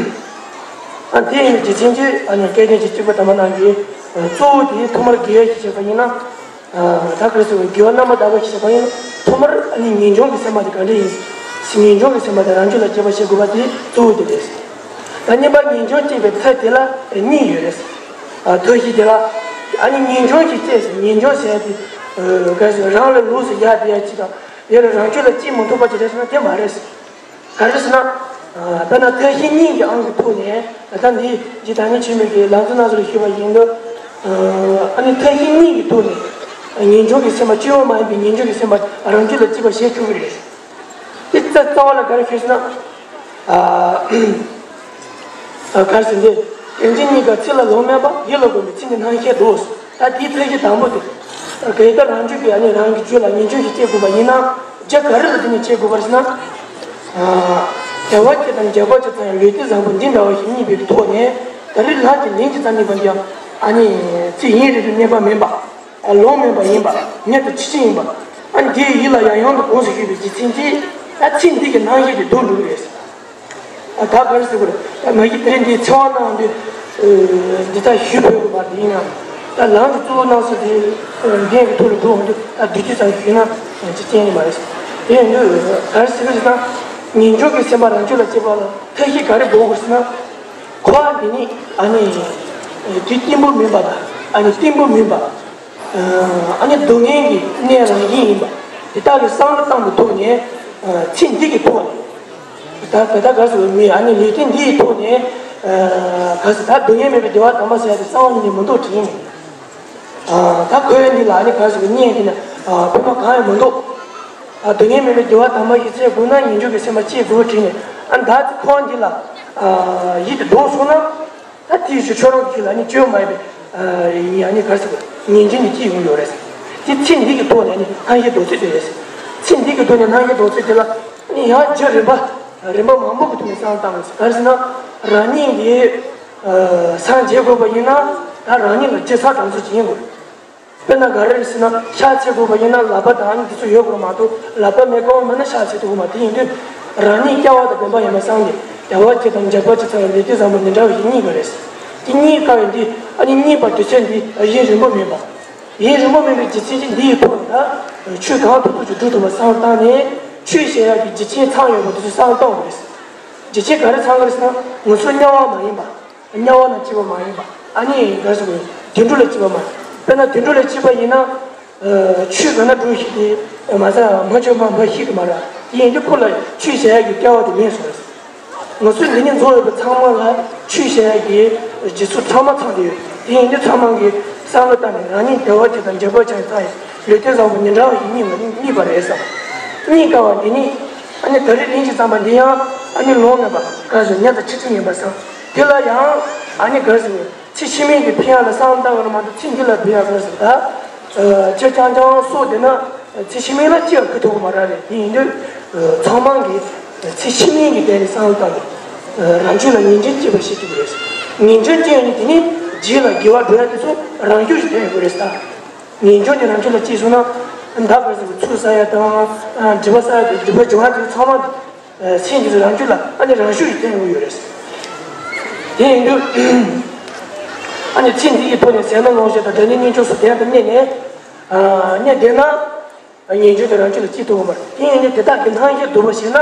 ཨ། དེ་ཡིན་རྒྱུ་མཚན་གྱིས་ཨ་ནི་སྐལ་ལྡན་གྱི་སྐྱེས་བུ་དམ་པ་རྣམས་ཀྱིས། ཨ། གཙོ་བོ་དེ་ཐོག་མར་དགེ་བའི་ཞིང་བྱེད་པ་ཡིན་ན། ཨ། ད་ག་རེ་ཟེར་བའི་དགེ་བ་རྣམ་པར་དག་པ་ཞིག་བྱེད་པ་ཡིན་ན་ཐོག་མར་ཨ་ནི་ངེས་འབྱུང་གི་སེམས་པ་དེ་ག་འདྲ་ཡིན། ངེས་འབྱུང་གི་སེམས་པ་དེ་རང་རྒྱུད་ལ་སྐྱེ་བར་བྱེད་དགོས་པ་དེ་གཙོ་བོ་དེ་རེད། ད་གཉིས་པ་ངེས་འབྱུང་སྐྱེས་པའི་ཚུལ་དེ་ལ་གཉིས་ཡོད་རེད། ཨ། ཐབས་ཤེས་དེ་ལ་ཨ་ནི་ངེས་འབྱུང་ཞིག་སྐྱེས་ཟེར། ངེས་འབྱུང་ཟེར་ཡ་དེ། ཨ། ག་རེ་ཟེར། རང་ལ་ལོགས་སུ་ཡར་བསྡད་ཡ་ཅིག་དང་། དེ་ལ་རང་རྒྱུད་ལ་སྐྱེ་མི་ཐུབ་པ་ཅིག་རེད་ཟེར་ན་དེ་མ་རེད། ག་རེ་ཟེར་ན། ཨ། དཔེར་ན་ཐབས་ཤེས་གཉིས་ཀྱི་དབང་གི་ཐོག་ནས། ད་ལྟ་འདི་རྗེ་བདག་ཉིད་ཆེན་པོས་ཀྱི་ལམ་གཙོ་རྣམ་གསུམ་ལ་ཞུས་པ་བཞིན་དུ། ཨ་ནི་ཐབས་ཤེས་གཉིས་ཀྱི་ཐོག་ནས་ངེས་འབྱུང་གི་སེམས་པ། སྐྱེ་བ་མ་ཡིན་པའི་ངེས་འབྱུང་གི་སེམས་པ་རང་རྒྱུད་ལ་སྐྱེ་བར་བྱེད་ཐུབ་ཀྱི་རེད། དེ་རྩ་རྩ་བ་ལ་ག་རེ་ཞུས་ཟེར་ན། ཨ། ཨ། ག་རེ་ཟེར་འདི། དོན་གཅིག་གཉིས་ཀ་ཚིག་ལ་ལོག་མེད་པ། ཡིད་ལ་གོམས་པའི་ཚིག་ནི་སྣང་ཤས་ལྡོག་ཟེར། ད་དེའི་ཚིག་གི་དང་པོ་དེ། གལ་ཏེ་རང་རྒྱུད་ཀྱི་ཨ་ནི་རང་གི་རྒྱུད་ལ་ངེས་འབྱུང་ཞིག་སྐྱེ་དགོས་པ་ཡིན་ན། རྒྱུ་ག་རེ་ལ་བརྟེན་ནས་སྐྱེ་དགོས་པ་རེད་ཟེར་ན། ཨ། བདེ་བ་ཅན་དང་འཇིགས་པ་ཅན་ཚང་ཡང་ལུས་རྟེན་བཟང་པོ་འདི་འདྲ་བ་ཞིག་རྙེད་པའི་ཐོག་ནས། ད་རེས་ལྷ་གི་ལན་གཅིག་ཙམ་རྙེད་པ་འདི་ཡང་ཨ་ནི་ཚེ་ཡུན་རིང་དུ་གནས་པ་མིན་པ། ལོང་མིན་པ་ཡིན་པ། མྱུར་དུ་འཆི་ཕྱིར་ཡིན་པ། ཨ་ནི་དེའི་ཡིད་ལ་ཡང་ཡང་དུ་གོམས་སུ་གཞོལ་བའི་རྒྱུ་མཚན་གྱིས། ད་ཚིག་འདི་གི་སྣང་ཤས་དེ་ལྡོག་འགྲོ་གི་རེད། ཨ། ད་ག་རེ་ཟེར་དགོས་རེད། ད་མ་གཞི་དེ་རིང་འདིའི་ཚེ་དབང་གནང་དུས། ཨ། འདི་ལྟར་ཞུ་ཕོད་དགོས་པ་དེ་ཡིན་ན། ད་ལམ་གྱི་གཙོ་བོ་རྣམ་གསུམ་དེ། ཨ། འགན་གྱི་ཐོག་ལ་འགྲོ་འོང་དུས་ད་བསྡུས་རྒྱུ་ཙམ་ཞུས་ན་ཅི་སྐྱེ་ནི་མ་རེད། དེ་ཡིན་དུས་ག་རེ་ཟེར་གི་ཟེར་ན། ངེས་འབྱུང་གི་སེམས་པ་རང་རྒྱུད་ལ་སྐྱེ་བ་ལ་ཐབས་ཤེས་ག་རེ་དགོས་དགོས་ཟེར་ན། འཁོར་བ་འདི་ནི་ཨ་ནི་དུས་གཏན་པོ་མིན་པ་དང་། ཨ་ནི་བརྟན་པོ་མིན་པ། ཨ་ནི་སྡུག་བསྔལ་གྱི་གནས་རང་བཞིན་ཡིན་པ། དེ་དག་གི་བསམ་བློ་བཏང་བའི་ཐོག་ནས། ཨ། ཚིག་འདི་གི་ཐོག་ནས། ད་ད་ལྟ་ག་ཟེར་བའི་མི་ཨ་ནི་ལུས་རྟེན་འདི་ཡི་ཐོག་ནས། ཨ། ག་ཟེར། ད་སྡུག་བསྔལ་མེད་པའི་བདེ་བ་དམ་པ་ཟེར་ཡ་དེ་གསང་བ་ཉིད་ནས་མི་འདུག་དྲན་ནས། ཨ། ད་འཁོར་བ་འདི་ལ་ཨ་ནི་ག་ཟེར་བའི་གནས་འདི་ན། ཨ། ཕན་པ་གང་ཡང་མི་འདུག་ཨ། སྡུག་བསྔལ་མེད་པའི་བདེ་བ་དམ་པ་ཞིག་བཙལ་དགོས་ན་ངེས་འབྱུང་གི་སེམས་པ་སྐྱེ་དགོས་དྲན་ནས། ཨ། ད་ཚེ་འཁོར་བ་འདི་ལ། ཨ། ཡིད་དུ་འདོད་སོང་ན། ད་དེའི་ཕྱིར་ཁྱོད་རང་གི་ལ་ནི་སྐྱོན་མ་ཡིན་པའི། ཨ། ཡིན། ཨ་ནི་ག་རེ་ཟེར་དགོས། ངེས་འབྱུང་ནི་སྐྱེ་ཡོང་ཡོད་རེད། དེ་ཚེ་འདི་གི་ཐོག་ནས་ནི་སྣང་ཤས་ལྡོག་ཚུལ་དེ་རེད། ཚེ་འདི་གི་ཐོག་ནས་སྣང་ཤས་ལྡོག་ཚུལ་དེ་ལ་ནི་ཡང་རྒྱུ་རིམ་པ། རིམ་པ་མང་པོ་གི་ཐོག་ནས་བསམ་བློ་བཏང་དགོས། ག་རེ་ཟེར་ན། རང་ཉིད་ཀྱིས། ཨ། སངས་རྒྱས་དགོས་པ་ཡིན་ན་ད་རང་ཉིད་ལ་རྒྱུ་ཚ་གྲང་ཚོ་ཅིག་ཡིན་དགོས། དཔེར་ན་ག་རེ་རེད་ཟེར་ན། ཕྱག་འཚལ་དགོས་པ་ཡིན་ན་ལག་པ་དང་འདི་ཚོ་ཡོད་དགོས་མ་གཏོགས་ལག་པ་མེད་ཀ་བ་མེད་ན་ཕྱག་འཚལ་ཐུབ་ཀྱི་མ། དེ་ཡིན་དུས་རང་ཉིད་སྐལ་བ་དང་ལྡན་པ་ཡིན་པ་བསམས་ནས། བདེ་བ་ཅན་དང་འཇིགས་པ་ཅན་ཚང་ཡང་ལུས་རྟེན་བཟང་པོ་འདི་འདྲ་བ་ཞིག་རྙེད་དགོས་རེད། དེ་རྙེད་དཀའ་བའི་འདི། ཨ་ནི་རྙེད་པ་དུས་ཚོད་འདི་ཡུན་རིང་པོ་མིན་པ། ཡུན་རིང་པོ་མིན་པའི་རྒྱུ་མཚན་གྱིས་འདི་ཡི་ཐོག་ནས་ད་ཆོས་གང་ཐུབ་ཐུབ་ཅིག་སྒྲུབ་ཐུབ་པ་བསམ་བློ་བཏང་ནས། ཆོས་བྱེད་ཡག་གི་རྒྱུ་རྐྱེན་ཚང་ཡོད་པ་དེ་ཚོ་བསམ་བློ་གཏོང་དགོས་རེད། རྒྱུ་རྐྱེན་ག་རེ་ཚང་དགོས་རེད་ཟེར་ན། ང་ཚོ་དམྱལ་བ་མ་ཡིན་པ། དམྱལ་བ་ནང་སྐྱེས་པ་མ་ཡིན་པ། ཨ་ནི་ག་རེ་ཟེར་དགོས། དུད་འགྲོ་ལ་སྐྱེས་པ་མ་ཡིན། དཔེར་ན་དུད་འགྲོ་ལ་སྐྱེས་པ་ཡིན་ན། ཨ། ཆོས་ག་ན་སྒྲུབ་ཤེས་ཏེ། མ་ཟ་མ་ཆོས་མ་འབག་ཤེས་ཀྱི་མ་རེད། དེ་ཡིན་དུས་ཁོ་ལ་ཆོས་བྱེད་ཡག་གི་སྐལ་བ་དེ་མེད་སོང་རེད། ང་ཚོ་འདི་ནས་འཛོམས་ཡོད་པ་ཚང་མ་ལ་ཆོས་བྱེད་ཡག་གི་རྒྱུ་ཚོགས་ཚང་མ་ཚང་བསྡད་ཡོད། དེ་ཡིན་དུས་ཚང་མ་གིས་བསམ་བློ་བཏང་ནས་རང་ཉིད་བདེ་བ་ཅན་དང་འཇིགས་པ་ཅན་ཚང་ཡང་ལུས་རྟེན་བཟང་པོ་འདི་འདྲ་བ་ཞིག་རྙེད་པ་རྙེད་པ་རེད་བསམ། རྙེད་དཀའ་བ་འདི་ནི། ཨ་ནི་ད་རེས་ལན་ཞིག་བརྩམས་པ་འདི་ཡང་ཨ་ནི་ལོང་མེད་པ། ག་རེ་ཟེར། མྱུར་དུ་འཆི་ཕྱིར་ཡིན་པ་བསམ། དེ་ལ་ཡང་ཨ་ནི་ག་རེ་ཟེར། ཚེ་ཕྱི་མའི་གི་ཕན་ཡག་ལ་བསམ་བློ་བཏང་བ་མ་གཏོགས་ཚེ་འདི་ལ་ཕན་ཡག་ག་རེ་ཟེར། ད་ཁྱེད་རྐྱང་རྐྱང་སྲོག་བདེ་ན་ཚེ་ཕྱི་མའི་ལ་ཅི་ཡང་ཕན་ཐོགས་ཀྱི་མ་རེད། དེ་ཡིན་དུས་ཚང་མ་གིས་ཚེ་ཕྱི་མའི་གི་དོན་ལ་བསམ་བློ་བཏང་ནས་རང་རྒྱུད་ལ་ངེས་འབྱུང་སྐྱེ་བ་ཞིག་བྱེད་དགོས་རེད། ངེས་འབྱུང་སྐྱེ་ཡོང་ནས་དེ་ནས་རྗེས་ལ་དགེ་བ་སྒྲུབ་ཡག་དེ་ཚོ་རང་ཤུགས་ཀྱིས་ཐོན་ཡོང་གི་རེད་ད། ངེས་འབྱུང་དེ་རང་རྒྱུད་ལ་སྐྱེས་སོང་ན། མདའ་ག་ཟེར་གི་ཚུར་ཟ་ཡ་དང་། ཨ། སྒྲིབ་པ་ཟ་ཡ་དང་། སྒྲིབ་པ་སྦྱོང་བ་དེ་ཚང་མ་དེ། ཨ། སེམས་ཀྱི་རང་རྒྱུད་ལ་ཨ་ནི་རང་ཤུགས་ཀྱིས་བརྟེན་དགོས་ཡོད་རེད། དེ་ཡིན་དུས་ཨ་ནི་ཚེ་འདི་ཡི་ཐོག་ནས་ཟས་སྣ་ལོངས་སྤྱོད་དང་སྒྲ་སྙན་རྣལ་འབྱོར་སོགས་གཏན་དུ་གནས་ནས། ཨ། གནས་བསྡད་ན། ངེས་འབྱུང་དེ་རང་རྒྱུད་ལ་སྐྱེ་ཐུབ་ཀྱི་མ་རེད། དེ་ཡིན་དུས་དེ་དག་གི་སྣང་ཞེན་སྡུག་པ་ཞིག་ན།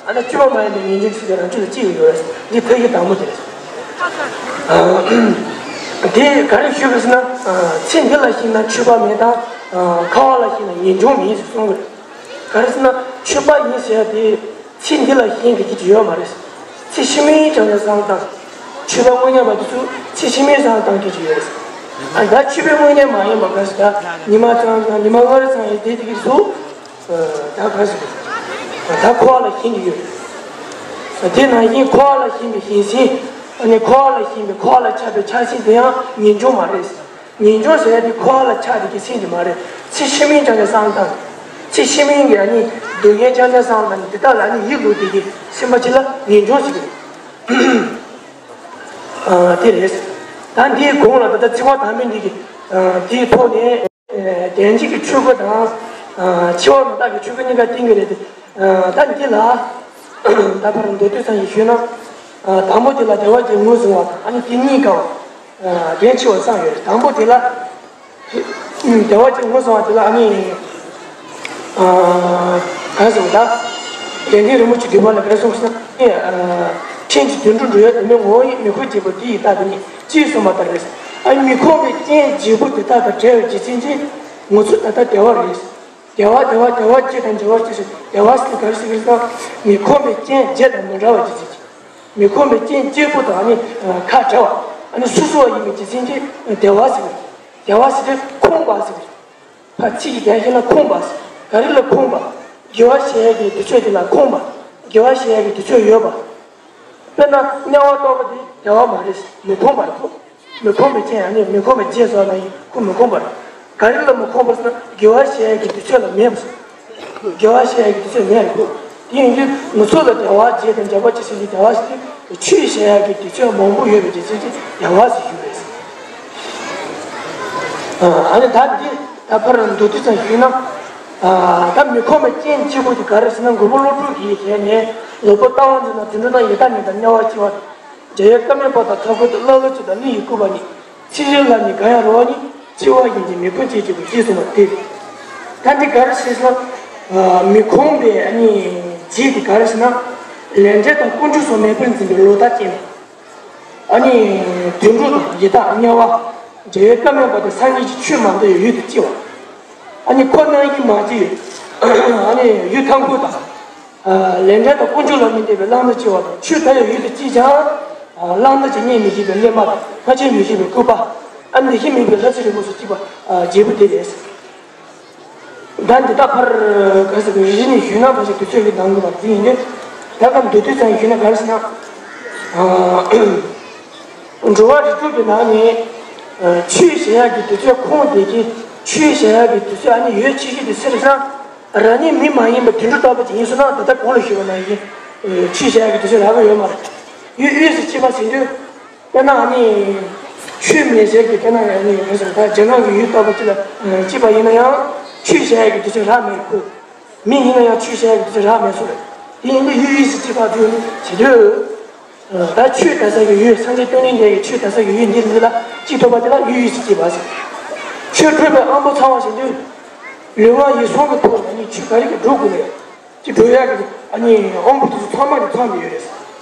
ཨ་ནི་བཅོས་མ་ཡིན་པའི་ངེས་འབྱུང་ཞིག་དེ་རང་རྒྱུད་ལ་སྐྱེ་གི་ཡོད་རེད། འདི་ཐབས་ཤེས་དང་པོ་དེ་རེད། ཨ། དེ་ག་རེ་ཞུ་དགོས་ཟེར་ན། ཨ། ཚེ་འདི་ལ་ཞེན་ན་མཆོད་པ་མེད་དང་། ཨ། འཁོར་བ་ལ་ཞེན་ན་ངེས་འབྱུང་མེད་ཟེར་གསུང་གི་རེད། ག་རེ་ཟེར་ན་མཆོད་པ་ཡིན་ཟེར་ཡ་དེ། ཚེ་འདི་ལ་ཞེན་གྱི་སྐྱིད་ཀྱི་ཡོད་མ་རེད། ཚེ་ཕྱི་མའི་བྱང་ཆ་བསམ་བཏང་། མཆོད་པ་དངོས་གནས་པ་དེ་ཚོ་ཚེ་ཕྱི་མའི་བསམ་བཏང་སྐྱིད་ཀྱི་ཡོད་རེད། ཨ། ད་མཆོད་པའི་དངོས་གནས་མ་ཡིན་པ་ག་ཟེར། ད་ཉི་མ་ཚང་དང་ཉི་མ་སྔ་རེ་ཚང་ཡིན་དེ་དེ་གི་སུ། ད་ག་ཟེར། ད་འཁོར་བ་ལ་ཞེན་གྱི་ཡོད་རེད། དེ་ནང་བཞིན་འཁོར་བ་ལ་ཞེན་པའི་ཞེན་སེམས། ཨ་ནི་འཁོར་བ་ལ་ཞེན་པའི་འཁོར་བ་ལ་ཆགས་པའི་ཆགས་སེམས་དེ་ཡང་ངེས་འབྱུང་མ་རེད། ངེས་འབྱུང་ཟེར་ཡ་དེ་འཁོར་བ་ལ་ཆགས་བསྡད་ཀྱི་སེམས་དེ་མ་རེད། ཚེ་ཕྱི་མའི་བྱང་ཆ་བསམ་བཏང་། ཚེ་ཕྱི་མའི་གི་ཨ་ནི་སྡུག་བསྔལ་བྱང་ཆ་བསམ་བཏང་ནས་དེ་དག་ལ་ཨ་ནི་ཡིད་འགུག་བསྡད་ཀྱི་སེམས་པ་ཅིག་ལ་ངེས་འབྱུང་ཟེར་གྱི་རེད། ཨ། དེ་རེད། ད་འདིའི་གོང་ལ་ད་ལྟ་ཚིག་པ་དང་པོ་འདི་གི། ཨ། དེའི་ཐོག་ནས། ཨ། བདེན་བཞི་གི་ཆོས་སྐུ་དང་། ཨ། འཆི་བ་མི་རྟག་གི་ཆོས་སྐུ་གཉིས་ཀ་བསྟན་གྱི་རེད་དེ། ཨ། ད་འདི་ལ་ད་ཕར་མདོར་བསྡུས་ཙམ་ཞིག་ཞུས་ན། ཨ། དང་པོ་དེ་ལ་བདེ་བ་ཅན་ངོས་བཟུང་བ་དང་། ཨ་ནི་དེ་གཉིས་ཀ་བ། ཨ། འགན་འཁྱེར་བ་བསམ་ཡོད་རེད། དང་པོ་དེ་ལ། ཨ། བདེ་བ་ཅན་ངོས་བཟུང་བ་དེ་ལ་ཨ་ནི། ཨ། ག་རེ་ཟེར་བ་ད། དགེ་འདུན་རིན་པོ་ཆེ་འདུས་པ་ལ་ག་རེ་གསུངས་ཟེར་ན། ཨ། ཕྲན་གྱིས་དུད་འགྲོ་འགྲོ་བའི་དེ་མིན་ངོ་བོ་ཉིད་མི་ཁོམ་བྱེད་པ་འདི་ཡི་རྟགས་འདི་ཉིད་ཅེས་གསུངས་པ་ལྟར་རེད། ཨ། མི་ཁོམ་པའི་རྐྱེན་བརྒྱད་པོ་དེ་དག་དང་བྲལ་བའི་རྒྱུ་མཚན་གྱིས་ང་ཚོ་ད་ལྟ་བདེ་བ་རེད། བདེ་བ་བདེ་བ་བདེ་བ་སྐྱིད་དང་བདེ་བ་སྐྱིད་ཟེར། བདེ་བ་ཟེར་ག་རེ་ཟེར་གི་རེད་ཟེར་ན། མི་ཁོམ་པའི་རྐྱེན་བརྒྱད་དང་མི་འདྲ་བ་རྒྱུ་མཚན་གྱིས། མི་ཁོམ་པའི་རྐྱེན་བརྒྱད་པོ་དང་ཨ་ནི་ཁ་བྲལ་བ། ཨ་ནི་སོ་སོ་བ་ཡིན་པའི་རྒྱུ་མཚན་གྱིས་བདེ་བ་ཟེར་གི་རེད། བདེ་བ་ཟེར་དུས་ཁོམ་པ་ཟེར་གི་རེད། ཕར་ཚིག་གི་རྒྱན་བཤད་ན་ཁོམ་པ་ཟེར། ག་རེ་ལ་ཁོམ་པ། དགེ་བ་བྱེད་ཡག་གི་དུས་ཚོད་དེ་ལ་ཁོམ་པ། དགེ་བ་བྱེད་ཡག་གི་དུས་ཚོད་ཡོད་པ། དཔེར་ན་དམྱལ་བ་ལྟ་བུ་དེ་བདེ་བ་མ་རེད། མི་ཁོམ་པ་རེད་ཁོ། མི་ཁོམ་པའི་རྐྱེན་ཡང་ནི་མི་ཁོམ་པའི་རྗེས་སུ་ལ་ཡིན་ཁོ་མི་ཁོམ་པ་རེད། ག་རེ་ལ་མི་ཁོམ་པ་ཟེར་ན་དགེ་བ་བྱེད་ཡག་གི་དུས་ཚོད་ལ་མེད་པ་ཟེར། དགེ་བ་བྱེད་ཡག་གི་དུས་ཚོད་མེད་རེད་ཁོ། དེ་ཡིན་དུས་ང་ཚོ་ལ་བདེ་བ་བརྒྱད་དང་བརྒྱད་པ་ཅི་ཟེར་གྱི་བདེ་བ་ཟེར་དུས་ཆོས་བྱེད་ཡག་གི་དུས་ཚོད་མང་པོ་ཡོད་པའི་རྒྱུ་མཚན་གྱིས་བདེ་བ་ཟེར་ཞུ་རེད། ཨ་ནི་ད་འདི་ད་ཕར་མདོར་བསྡུས་ཙམ་ཞུས་ན། ཨ། ད་མི་ཁོམ་པའི་རྐྱེན་གཅིག་པོ་དེ་ག་རེ་ཟེར་ན་མགོན་པོ་ཀླུ་སྒྲུབ་ཀྱི་ཞལ་ནས། ལོག་པར་ལྟ་བ་འཛིན་ན་དུད་འགྲོ་དང་ཡི་དྭགས་རྣམས་དང་དམྱལ་བར་སྐྱེ་བ་དང་། འཇའ་བའི་སྐར་མའི་བར་དང་མཐའ་འཁོར་དུ། ཀླ་ཀློ་གཅིག་དང་གླུ་ཡི་སྐུད་པ་ཉིད། ཚེ་རིང་ལ་ནི་གང་ཡང་རོལ་བ་ཉིད། འཆི་བ་ཡིན་གྱི་མི་ཁོམ་བྱེད་ཅེས་པའི་ཞེས་གསུངས་པ་སྟེ། ད་འདི་ག་རེ་ཟེར་ན། ཨ། མི་ཁོམ་པའི་ཨ་ནི་རྒྱུ་དེ་ག་རེ་ཟེར་ན། ལས་འབྲས་དང་ཀུན་འབྱུང་སོགས་མེད་པར་འཛིན་པའི་ལོག་ལྟ་ཅན། ཨ་ནི་དུད་འགྲོ་དང་ཡི་དྭགས་དམྱལ་བ། འཇའ་བའི་སྐར་མའི་བར་དུ་སངས་རྒྱས་ཀྱི་ཆོས་མ་འདྲ་བའི་ཡུལ་དུ་སྐྱེ་བ། ཨ་ནི་ཁོ་སྣང་ཡུལ་མ་སྐྱེས། ཨ་ནི་ཡུལ་མཐའ་འཁོར་དང་། ལས་འབྲས་དང་ཀུན་འབྱུང་ལ་མི་ལྟོས་པའི་གླང་དར་སྐྱེ་བ་དང་། ཆོས་མཐའ་ཡས་ཡུལ་དུ་སྐྱེས་ཀྱང་། གླང་དར་གྱི་གཉེན་མི་བྱེད་པའི་གླེན་པ་དང་། ཕ་ཆོས་མི་བྱེད་པའི་སྐུད་པ། ཨ་ནི་ལེགས་བཤད་མེད་པའི་ལྷ་ཚེ་རིང་པོ་སོགས་སྐྱེས་པ་བརྒྱད་པོ་དེ་རེད། ད་འདི་དག་ཕར་ག་ཟེར་གི་རེ་རེ་ནས་ཞུས་ན་ཕལ་ཆེར་དུས་ཚོད་ཀྱིས་འདང་དགོས་པ་དེ་ཡིན་དུས། ད་ག་མདོར་བསྡུས་ཙམ་ཞུས་ན་ག་རེ་ཟེར་ན། ཨ། འགྲོ་བ་རིགས་དྲུག་གི་ནང་ནས། ཨ། ཆོས་བྱེད་ཡག་གི་དུས་ཚོད་ཁོམ་བསྡད་ཀྱི། ཆོས་བྱེད་ཡག་གི་དུས་ཚོད་ཨ་ནི་ཡོད་ཆེ་ཤོས་དེ་སུ་རེད་ཟེར་ན། རང་ཉིད་མི་མ་ཡིན་པའི་དུད་འགྲོ་ལྟ་བུ་ཅིག་ཡིན་སོང་ན། ད་ལྟ་གོང་ལ་ཞུས་པ་ནང་བཞིན། ཨ། ཆོས་བྱེད་ཡག་གི་དུས་ཚོད་རག་གི་ཡོད་མ་རེད། ཡུལ་དབུས་སུ་སྐྱེས་པ་ཟེར་དུས། དཔེར་ན་ཨ་ནི། ཆོས་མེད་ཟེར་གི། དཔེར་ན་ཨ་ནི་ག་ཟེར། ད་རྒྱ་ནག་གི་ཡུལ་ལྟ་བུ་ཅིག་ལ་སྐྱེས་པ་ཡིན་ན་ཡང་ཆོས་བྱེད་ཡག་གི་དུས་ཚོད་རག་མེད་ཁོ། མི་ཡིན་ན་ཡང་ཆོས་བྱེད་ཡག་གི་དུས་ཚོད་རག་མེད་སོང་རེད། དེ་ཡིན་དུས་ཡུལ་དབུས་སུ་སྐྱེས་པ་དེ་ནི་བྱེད་དུས། ད་ཆོས་དར་ས་གི་ཡུལ། སངས་རྒྱས་བཅོམ་ལྡན་འདས་ཀྱི་ཆོས་དར་ས་གི་ཡུལ་འདི་འདི་ལ་སྐྱེས་ཐུབ་པ་དེ་ལ་ཡུལ་དབུས་སུ་སྐྱེས་པ་ཟེར། ཆོས་ཐོས་པའི་དབང་པོ་ཚང་བ་ཟེར་དུས། ལུས་ངག་ཡིད་གསུམ་གྱི་ཐོག་ནས་ནི་ཆོས་ག་རེ་གི་སྒྲུབ་དགོས་ནས། ཅི་འགྲོ་ཡག་གི་ཨ་ནི་དབང་པོ་དེ་ཚོ་ཚང་མ་གི་ཚང་དུ་ཡོད་རེད།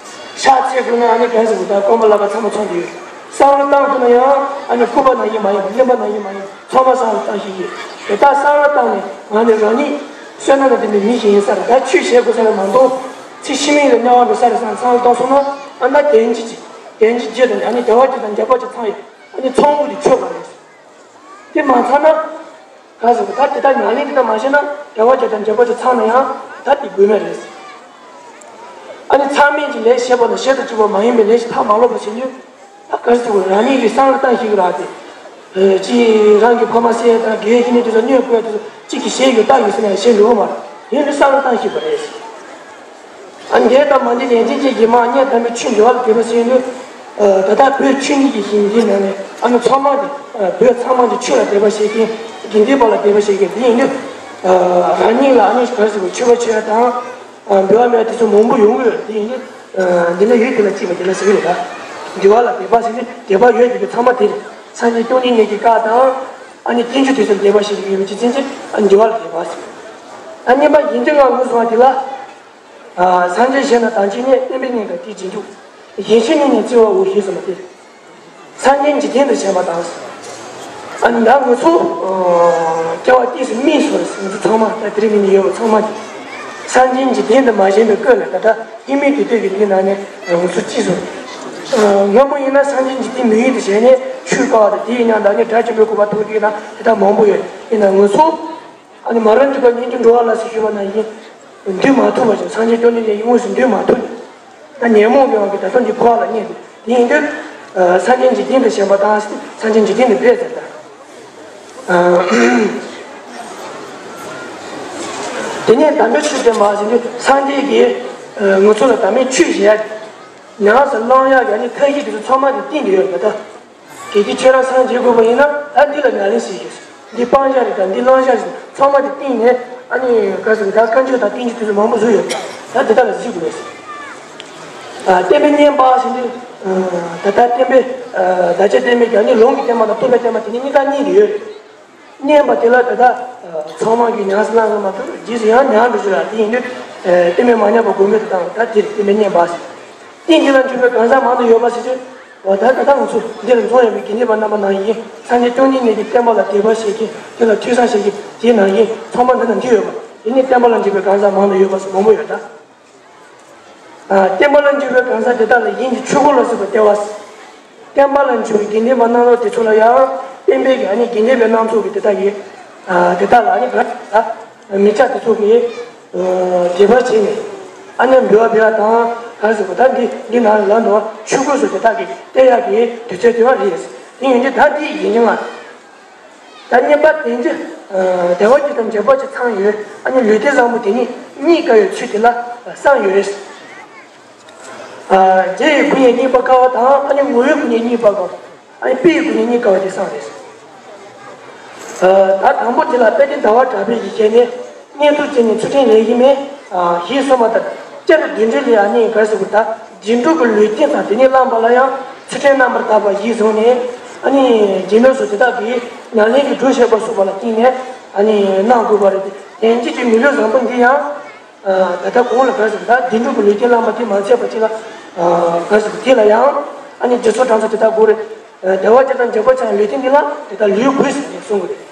ཕྱག་འཚལ་དགོས་ན་ཨ་ནི་ག་རེ་ཟེར་དགོས། ད་སྐོམ་པ་ལག་པ་ཚང་མ་ཚང་དུ་ཡོད་རེད། བསམ་བློ་བཏང་དགོས་ན་ཡང་ཨ་ནི་སྐུད་པ་ནང་བཞིན་མ་ཡིན་པ། གླེན་པ་ནང་བཞིན་མ་ཡིན་པ། ཚང་མ་བསམ་བློ་བཏང་ཤེས་ཀྱི། དེ་ལྟར་བསམ་བློ་བཏང་ནས་ང་ནི་རང་ཉིད་བསོད་ནམས་ལ་ལྡན་པའི་མི་ཞིག་ཡིན་ས་རེད། ད་ཆོས་བྱེད་དགོས་ས་རེད་མ་གཏོགས། ཚེ་ཕྱི་མའི་ལ་དམྱལ་བ་འགྲོ་ས་རེད་བསམ་བསམ་བློ་བཏང་སོང་ན། ཨ་ན་བདེན་བཞི་གཅིག་བདེན་བཞི་བརྒྱད་དང་ཨ་ནི་བདེ་བ་བརྒྱད་དང་བརྒྱད་པ་གཅིག་ཚང་ཡོད། ཨ་ནི་ཚང་དགོས་དེ་ཆོས་པ་རེད། དེ་མ་ཚང་ན། ག་ཟེར་བ། ད་དེ་ལྟར་ཉམས་ལེན་དེ་ལྟར་མ་བྱས་ན་བདེ་བ་བརྒྱད་དང་བརྒྱད་པ་ཅིག་ཚང་ན་ཡང་ད་དེ་དགོས་མེད་རེད། ཨ་ནི་མཚམས་མེད་ཀྱི་ལས་བྱེད་པ་དང་བྱེད་དུ་བཅུག་པ་མ་ཡིན་པའི་ལས་ཤིག་མཐའ་མ་ལོག་པ་བྱེད་དུས། ད་ག་ཟེར་བ། རང་ཉིད་ཀྱིས་བསམ་བློ་བཏང་ཤེས་ཀྱི་རེད་དེ། ཨ། གཅིག་རང་གི་ཕ་མ་བསད་དང་། དགེ་བའི་བཤེས་གཉེན་དེ་ཚོ་གནོད་དགོས་དུས་གཅིག་གིས་བྱས་ཡོད་བཏང་ཡོད་ཟེར་ནས་བྱས་འགྲོ་གི་མ་རེད། ཡིན་དུས་བསམ་བློ་བཏང་ཤེས་པ་རེད། ཨ། འདི་དང་མ་འདི་ལན་ཅན་གྱི་རྗེས་མ་གཉེན་དམ་པའི་ཆོས་འདུལ་བ་ལ་དད་པ་བྱེད་ཡོད་དུས། ཨ། ད་ལྟ་བོད་ཆོས་ཉིད་ཀྱི་ཞིང་འདིའི་ནང་ནས་ཨ་ནི་ཚང་མ་དེ། ཨ། བོད་ཚང་མ་དེ་ཆོས་ལ་དད་པ་བྱེད་མཁན། དགེ་འདུན་པ་ལ་དད་པ་བྱེད་མཁན་འདི་ཡིན་དུས། རང་ཉིད་ལ་ཨ་ནི་ག་རེ་ཟེར་དགོས། མཆོད་པ་བྱེད་ཡ་དང་། འབུལ་བ་མེད་པ་དེ་ཚོ་མང་པོ་ཡོང་གི་ཡོད་རེད། དེ་ཡིན་དུས་འདི་འདྲ་ཡོད་དེ་ལ་སྐྱིད་པ་དེ་ལ་ཟེར་གི་རེད་ད། འདུལ་བ་ལ་དད་པ་ཟེར་དུས་དད་པ་ཡོད་དེ་གི་ཚང་མ་དེ་རེད། སངས་རྒྱས་བཅོམ་ལྡན་འདས་ཀྱི་བཀའ་དང་། ཨ་ནི་བསྟན་བཅོས་དེ་ཚོར་དད་པ་བྱེད་ཀྱི་ཡོད་པའི་རྒྱུ་མཚན་གྱིས་ཨ་ནི་འདུལ་བ་ལ་དད་པ་ཟེར། ཨ་གཉིས་པ་ཡིན་གྱི་ང་ངོས་བཟུང་བ་དེ་ལ། སངས་རྒྱས་གཞན་དང་དམ་ཆོས་གཉིས། བསྟན་པའི་གཉེན་དང་དེའི་རྗེས་འཇུག་གཞན་ཕྱིར་གཉེན་ཉོན་བརྩེ་བའོ་ཞེས་གསུངས་པ་སྟེ། སངས་རྒྱས་འཇིག་རྟེན་དུ་བྱོན་པ་དང་། ཨ་ནི་ད་ང་ཚོ་སྐྱེ་བ་དུས་སུ་སྨིན་སོང་རེད། ང་ཚོ་ཚང་མ་ད་དེ་རིང་ཉིན་ནས་ཡོད་པ་ཚང་མ་གི་སངས་རྒྱས་འཇིག་རྟེན་དུ་མ་བྱོན་པའི་སྐོར་ལ་ད་ལྟ་ཡིན་མིན་དེ་ལྟོས་ཀྱི་འདི་ནང་ནས་ང་ཚོ་ཅི་བཟོ། སྔ་མོ་ཡིན་ན་སངས་རྒྱས་འཇིག་རྟེན་མི་ཡུལ་དུ་བྱོན་ནས་ཆོས་དཀའ་བ་དང་དེའི་མཉམ་དུ་ཨ་ནི་དགྲ་བཅོམ་པའི་གོ་འཕང་ཐོབ་ཀྱི་ན་དེ་དག་མང་པོ་ཡོད། ཡིན་ན་ང་ཚོ། ཨ་ནི་མ་རིག་འཇིགས་པ་གཉེན་གྱིས་འགྲོ་བ་ལ་ཟེར་ཞུས་པ་ན་ཡིན། འདུལ་མ་ཐུབ་པ་ཅིག་སངས་རྒྱས་བཅོམ་ལྡན་འདས་ཀྱིས་དངོས་སུ་འདུལ་མ་ཐུབ་ནས། ད་ཉོན་མོངས་པའི་དབང་གིས་ད་ལྟ་འདི་འཁོར་བ་ལ་གནས་ཏེ། དེ་ཡིན་དུས། སངས་རྒྱས་འཇིག་རྟེན་དུ་བྱོན་པ་དང་སངས་རྒྱས་འཇིག་རྟེན་དུ་ཕེབས་ཟེར་ད། དེ་ནས་དམ་པའི་ཆོས་བསྟན་པ་ཟེར་དུས་སངས་རྒྱས་ཀྱིས་ང་ཚོ་ལ་དམ་པའི་ཆོས་བཤད་ཡ། ཉམས་སུ་བླང་ཡ་གི་ཨ་ནི་ཐབས་ཤེས་དེ་ཚོ་ཚང་མ་དེ་བསྟན་གྱི་ཡོད་རེད་ད། གལ་ཏེ་ཁྱེད་རང་སངས་རྒྱས་དགོས་པ་ཡིན་ན་ད་འདི་ལ་ཉམས་ལེན་བྱེད་དགོས། འདི་སྤང་བྱ་རེད་ད། འདི་བླང་བྱ་རེད། ཚང་མ་དེ་བསྟན་ནས་ཨ་ནི་ག་ཟེར་ད་བཀའ་འགྱུར་དང་བསྟན་བཅོས་དེ་ཚོ་མང་པོ་བཟོས་ཡོད་ད། དེ་དག་ལ་གཟིགས་དགོས་རེད། བསྟན་པའི་གཉེན་པ་ཟེར་དུས་ད་ལྟ་བསྟན་པའི་བདག་ཅག་བསྟན་པའི་རྒྱ་ནི་ལུང་གི་བསྟན་པ་དང་རྟོགས་པའི་བསྟན་པ་དེ་ནི་གཉིས་ཀ་གཉིས་དེ་ཡོད་རེད། གཉེན་པ་དེ་ལ་ད་ལྟ་ཚང་མ་གིས་ཉམས་སུ་བླངས་པ་མ་གཏོགས་རྗེས་སུ་ཡང་ཉམས་འགྲོ་རྒྱུ་ར་དེ་ཡིན་དུས་བསྟན་པའི་མ་ཉམས་པ་སྒོམ་པའི་དང་ད་དེ་རེད་བསྟན་པའི་གཉེན་པ་ཟེར། རྟེན་འབྲེལ་ལ་འཇུག་པའི་གང་ཟག་མང་དུ་ཡོད་པ་ཟེར་དུས། འོ་ད་ད་ལྟ་ང་ཚོ་འདི་ལ་འཛོམས་ཡོད་པའི་དགེ་འདུན་པ་རྣམ་པ་ནང་བཞིན་སངས་རྒྱས་བཅོམ་ལྡན་འདས་ཀྱི་བསྟན་པ་ལ་དད་པ་བྱེད་མཁན་དེ་ལ་ཐོས་བསམ་བྱེད་མཁན་དེའི་ནང་བཞིན་ཚང་མ་འདི་ན་འདུས་ཡོད་པ་དེ་ནི་བསྟན་པ་ལ་འཇུག་པའི་གང་ཟག་མང་དུ་ཡོད་པ་སོགས་མང་པོ་ཡོད་ད། བསྟན་པ་ལ་འཇུག་པའི་གང་ཟག་དེ་དག་ལ་ཡིད་ཀྱི་ཆོས་འཁོར་ལ་སོགས་པའི་ལྟེ་བ། བསྟན་པ་ལ་འཇུག་པའི་དགེ་འདུན་པ་རྣམ་པ་དེ་ཚོ་ལ་ཡང་བསྟན་པའི་གི་ཨ་ནི་དགེ་འདུན་པའི་རྣམ་ཚོགས་ཀྱི་དེ་དག་གི་དེ་དག་ལ་ཨ་ནི་ག་ད་མི་སྐྱ་དེ་ཚོ་གི་དད་པ་བྱས་ནས་ཨ་ནི་འབུལ་བ་འབུལ་བ་དང་ག་རེ་ཟེར་དགོས་ད་འདི་འདི་ནང་ལ་ནོར་ཆོས་གོས་སོགས་དེ་དག་གི་སྟེར་ཡག་གི་དུས་ཚོད་དེ་བ་རེད། དེ་ཡིན་དུས་ད་འདི་ཡིན་གྱི་མ་རེད། ད་གཉིས་པ་དེ་ཚོ་བདེ་བ་ཅན་དང་འཇིགས་པ་ཅན་ཚང་ཡོད། ཨ་ནི་ལུས་རྟེན་བཟང་པོ་དེ་ཉིད་རྙེད་དཀའ་བའི་ཚུལ་དེ་ལ་བསམ་ཡོད་རེད། རྒྱལ་བའི་དགུ་ཡིས་རྙེད་པར་དཀའ་བ་དང་ཨ་ནི་ངོ་བོའི་དགུ་ཡིས་རྙེད་པར་དཀའ་བ། ཨ་ནི་དཔེ་ཡི་སྒོ་ནས་རྙེད་དཀའ་བ་དེ་གསུངས་རེད། ད་དང་པོ་དེ་ལ་དཔལ་ལྡན་ཟླ་བ་གྲགས་པས་ཀྱི་ཞལ་ནས། བརྙན་ཐུང་བྱས་ནས་ཚུལ་ཁྲིམས་ལེགས་ཤིག་མེད། ཞེས་གསུངས་པ་ལྟར་བསྐྱར་དུ་བདུད་འདུལ་ལས་ཨ་ནི་ག་རེ་ཟེར་དགོས་ད། རྗེས་འགྲོ་གི་ལུས་རྟེན་དང་དེ་ནས་བླངས་པ་ལ་ཡང་ཚུལ་ཁྲིམས་རྣམ་པར་དག་པ་ཞིག་བཟུང་ནས། ཨ་ནི་རྗེས་མའི་སོ་དེ་དག་གིས་ཉམས་ལེན་གྱི་སྒྲུབ་བྱེད་པ་སོགས་པ་ལ་བརྟེན་ནས་ཨ་ནི་གནང་དགོས་པ་རེད། དེ་ཡན་ཆད་ཀྱི་མི་ལུས་བཟང་པོ་འདི་ཡང་། ད་ལྟ་གོང་ལ་ག་རེ་ཟེར་ད་བདུད་འགྲོ་གི་ལུས་རྟེན་བླངས་པ་དེ་མ་ཚད་པ་ཅིག་ལ། ག་རེ་ཟེར་དེ་ལ་ཡང་ཨ་ནི་རྗེས་སོར་གྲངས་ཚད་དེ་དག་དགོས་རེད། བདེ་བ་ཅན་དང་འཇིགས་པ་ཅན་ལུས་རྟེན་འདི་ལ་དེ་དག་ལུས་དགོས་ཟེར་ནས་གསུང་གི་རེད།